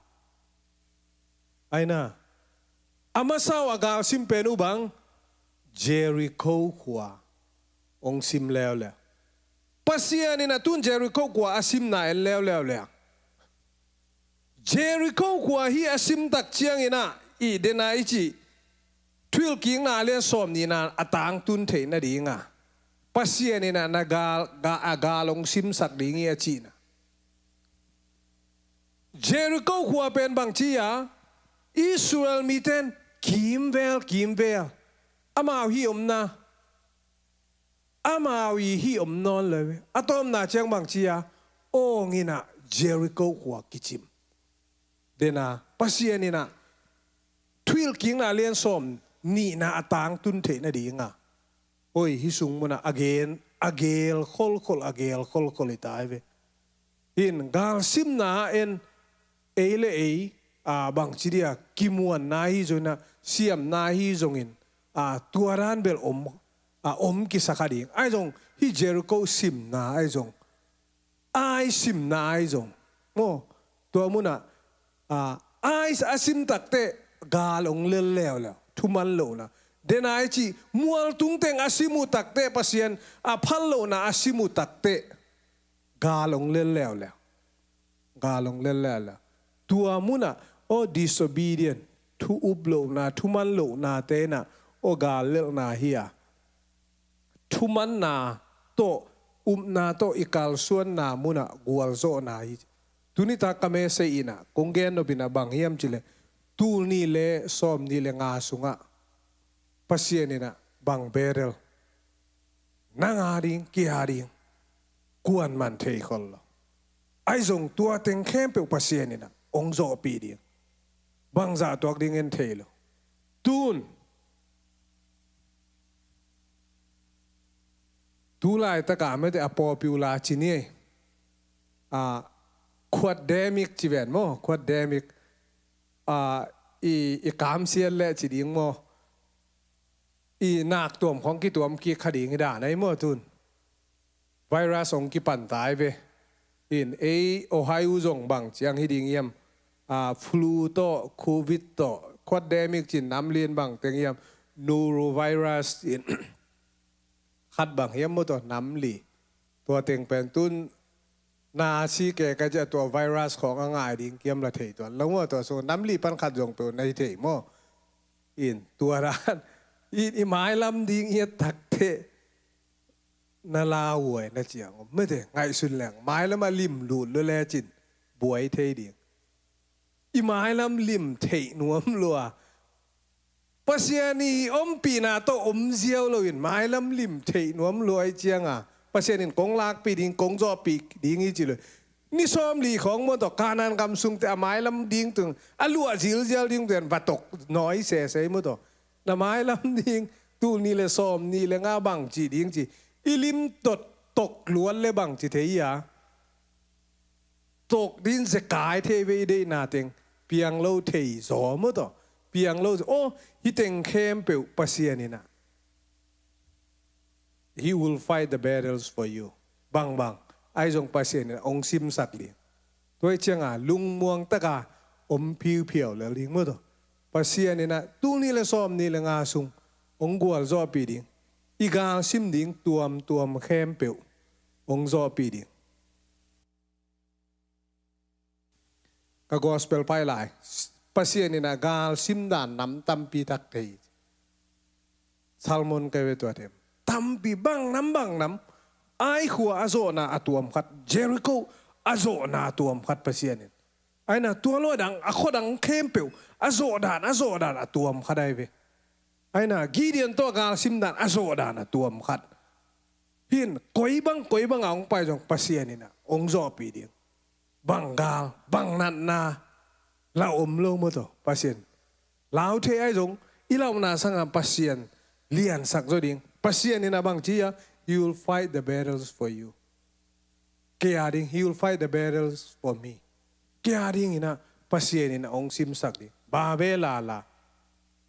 Ahi na, a masa uh a galsim pen uh bang, Jericho khua hong sim leuleu. Pasian in a tu-in Jericho khua a simna en leuleu leh, Jericho khua hih a sim tak ciangin a, i den a i cih, Thuhilhkikna a lian sawmnihna a tangtun theih nading a, Pasian in a na gal, ga-, a gal hong simsak ding hi a cihna. Jericho khua pen bang ci a, Israel mite in kimvel, kimvel, amau hih omna, amau i hih om nawn lo hi ve. A tawpna ciang bang ci a, awng in a Jericho khua kicim. Den a, Pasian in a Thuhilhkikna a lian sawmnihna a tangtun theih nading a, oi, hih sung mun a a gen, a gel kholkhol, a gel kholkhol hi ta hi ve. Hi in, galsimna ah en, ei le ei, a, bang ci dia, kimuanna ahi zongin a, siamna ahi zongin, a, tua dan bel om, a, om kisa kha ding. Ahi zong, hih Jericho simna ahi zong, Ai simna ahi zong maw, tua mun ah, a, Ai a sim takteh gal hong lel leuleu, thuman lohna. Den a i cih, mualtung teng a sim uh takteh, Pasian a phat lohna a sim uh takteh, gal hong lel leuleu. Gal hong lel leuleu. Tua mun ah, aw, disobedient, thu up lohna, thuman lohnate in a, aw, gal lelhna hi a, thumanna tawh, upna tawh i kalsuanna mun ah gualzawhna hi. Tuni tak ka message in a kong gen nop in a bang hiam cih leh, tul nih le sawmnih le nga sungah Pasian in a bang barrel, nang a ding, kei a ding, kuaman thei khol lo. Ahi zong tua teng khempeuh Pasian in a hong zawhpih ding. Bangzah tuak ding en thei lo. Tu-in, tu laitak a mete a popular ci ni ei. A, quademic ci ven maw, quademic. A, i, i kamsiat leh ci ding maw. I naktuam khawng kituam kik kha ding hi dan ahi maw tu-in. Virus hong kipan ta hi ve. In ei Ohio zong bang ciang hi ding hiam. A, flu tawh, covid tawh, quademic ci-in nam li in bang teng hiam. Norovirus ci-in khat bang hiam maw tua nam li. Tua teng pen tu-in na si kei ka ciah tua virus khawng a ngai ding kiam la thei tuan lo maw, tua sung nam li pan khat zong peuh na hi thei maw. In tua dan, in i mailam ding i et takteh, na lauhuai na ciang om mete ngaihsun leng mailam a lim lut lua lecin buai thei ding. I mailam lim theih nuam lua. Pasian i ompihna tawh om ziau loin mailam lim theih nuam lua i cianga Pasian in kong lakpih ding, kong zawhpih ding i ci lo. Ni sawm li khawng maw tawh Kanaan gam sungte a mailam ding tung a luah zilzial ding tung va tok nawi sesei maw tawh. Na mailam ding tul ni le sawm ni le nga bang ci ding ci i lim tot tok luat le bang ci thei a. Tok din zekai thei ve i deihna teng piang lo thei zaw maw tawh. Piang lo zaw aw hi teng khempeuh Pasian inah He will fight the battles for you. Bangbang ai zong Pasian inah ong simsak ding. Tua i cianga lungmuang taka om phiuphiau lel ding maw tawh. Pasian inah tul ni le sawm ni le nga sung ong gualzawhpih ding. I galsim ding tuamtuam khempeuh ong zawhpih ding. Ka gospel pai lai Pasian inah galsim dan nam tampi tak thei. Salmon kai ve tua them tampi bang nam bang nam. Ai khua a zawhna a tuam khat, Jericho a zawhna a tuam khat Pasian in. Aina tua lua dang a khua dang khempeuh a zawh dan a zawh dan a tuam khat ai ve. Aina Gideon tawh galsim dan a zawh dan a tuam khat. Hin koi bang koi bang a ong pai zong Pasian inah ong zawhpih ding. Bang gal bang natna la om lo maw tawh Pasian. Lau thei ai zong i launa sanga Pasian liansak zaw ding. Pasian inah bang ci a, He will fight the battles for you. Kei a ding, He will fight the battles for me. Kei a ding inah Pasian inah ong simsak ding. Ba be lala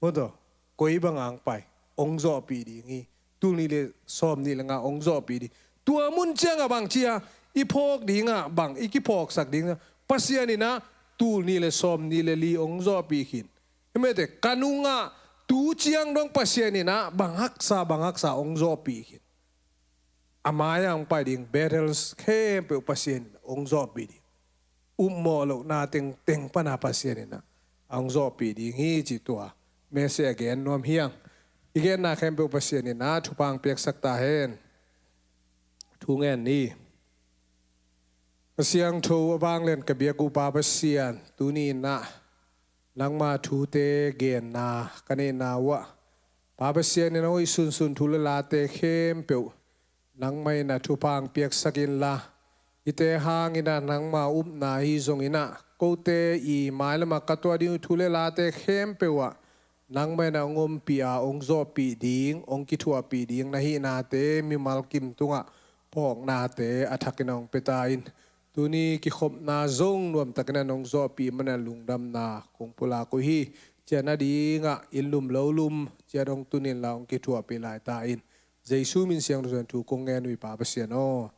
maw tawh. Koi bang ang pai ong zawhpih ding hi. Tul ni le sawm ni le nga ong zawhpih ding. Tua mun cianga bang ci a i phawk dinga bang i kiphawksak ding a Pasian inah tul ni le sawm ni le li ong zawhpih khin. Himete ka nungah tu ciang dong Pasian inah bang haksa bang haksa ong zawhpih khin. A mai-ah ong pai ding battles khempeuh Pasian inah ong zawhpih ding. Upmawh lohna tengteng pana Pasian inah a ong zawhpih ding hi ci tua mese a gen nuam hiang. I genna khempeuh Pasian inah thupha ang piaksak ta hen. Thu ngen ni. Ka siangtho a vanglian ka biak uh Pa Pasian, tuni inah nangma thute genna ka neihna uhah Pa Pasian inah hoih sunsun thu le late khempeuh nangmah inah thupha ang piaksak inla. Hite hang inah nangma upna hi zong inah kote i mailamah ka tuah ding uh thu le late khempeuh ah nangmah inah ong ompih a ong zawhpih ding ong kithuahpih ding na hihnate mimal kim tungah phawknate a thakin ong pia ta in. Tuni kikhopna zong nuamtakin a nong zawhpih mana lungdamna kong pulak uh hi. Cian a dingah inn lum lo lum ciat ong tun inla ong kithuahpih lai ta in. Jesu min siangtho thu kong ngen uh hi Pa Pasian aw.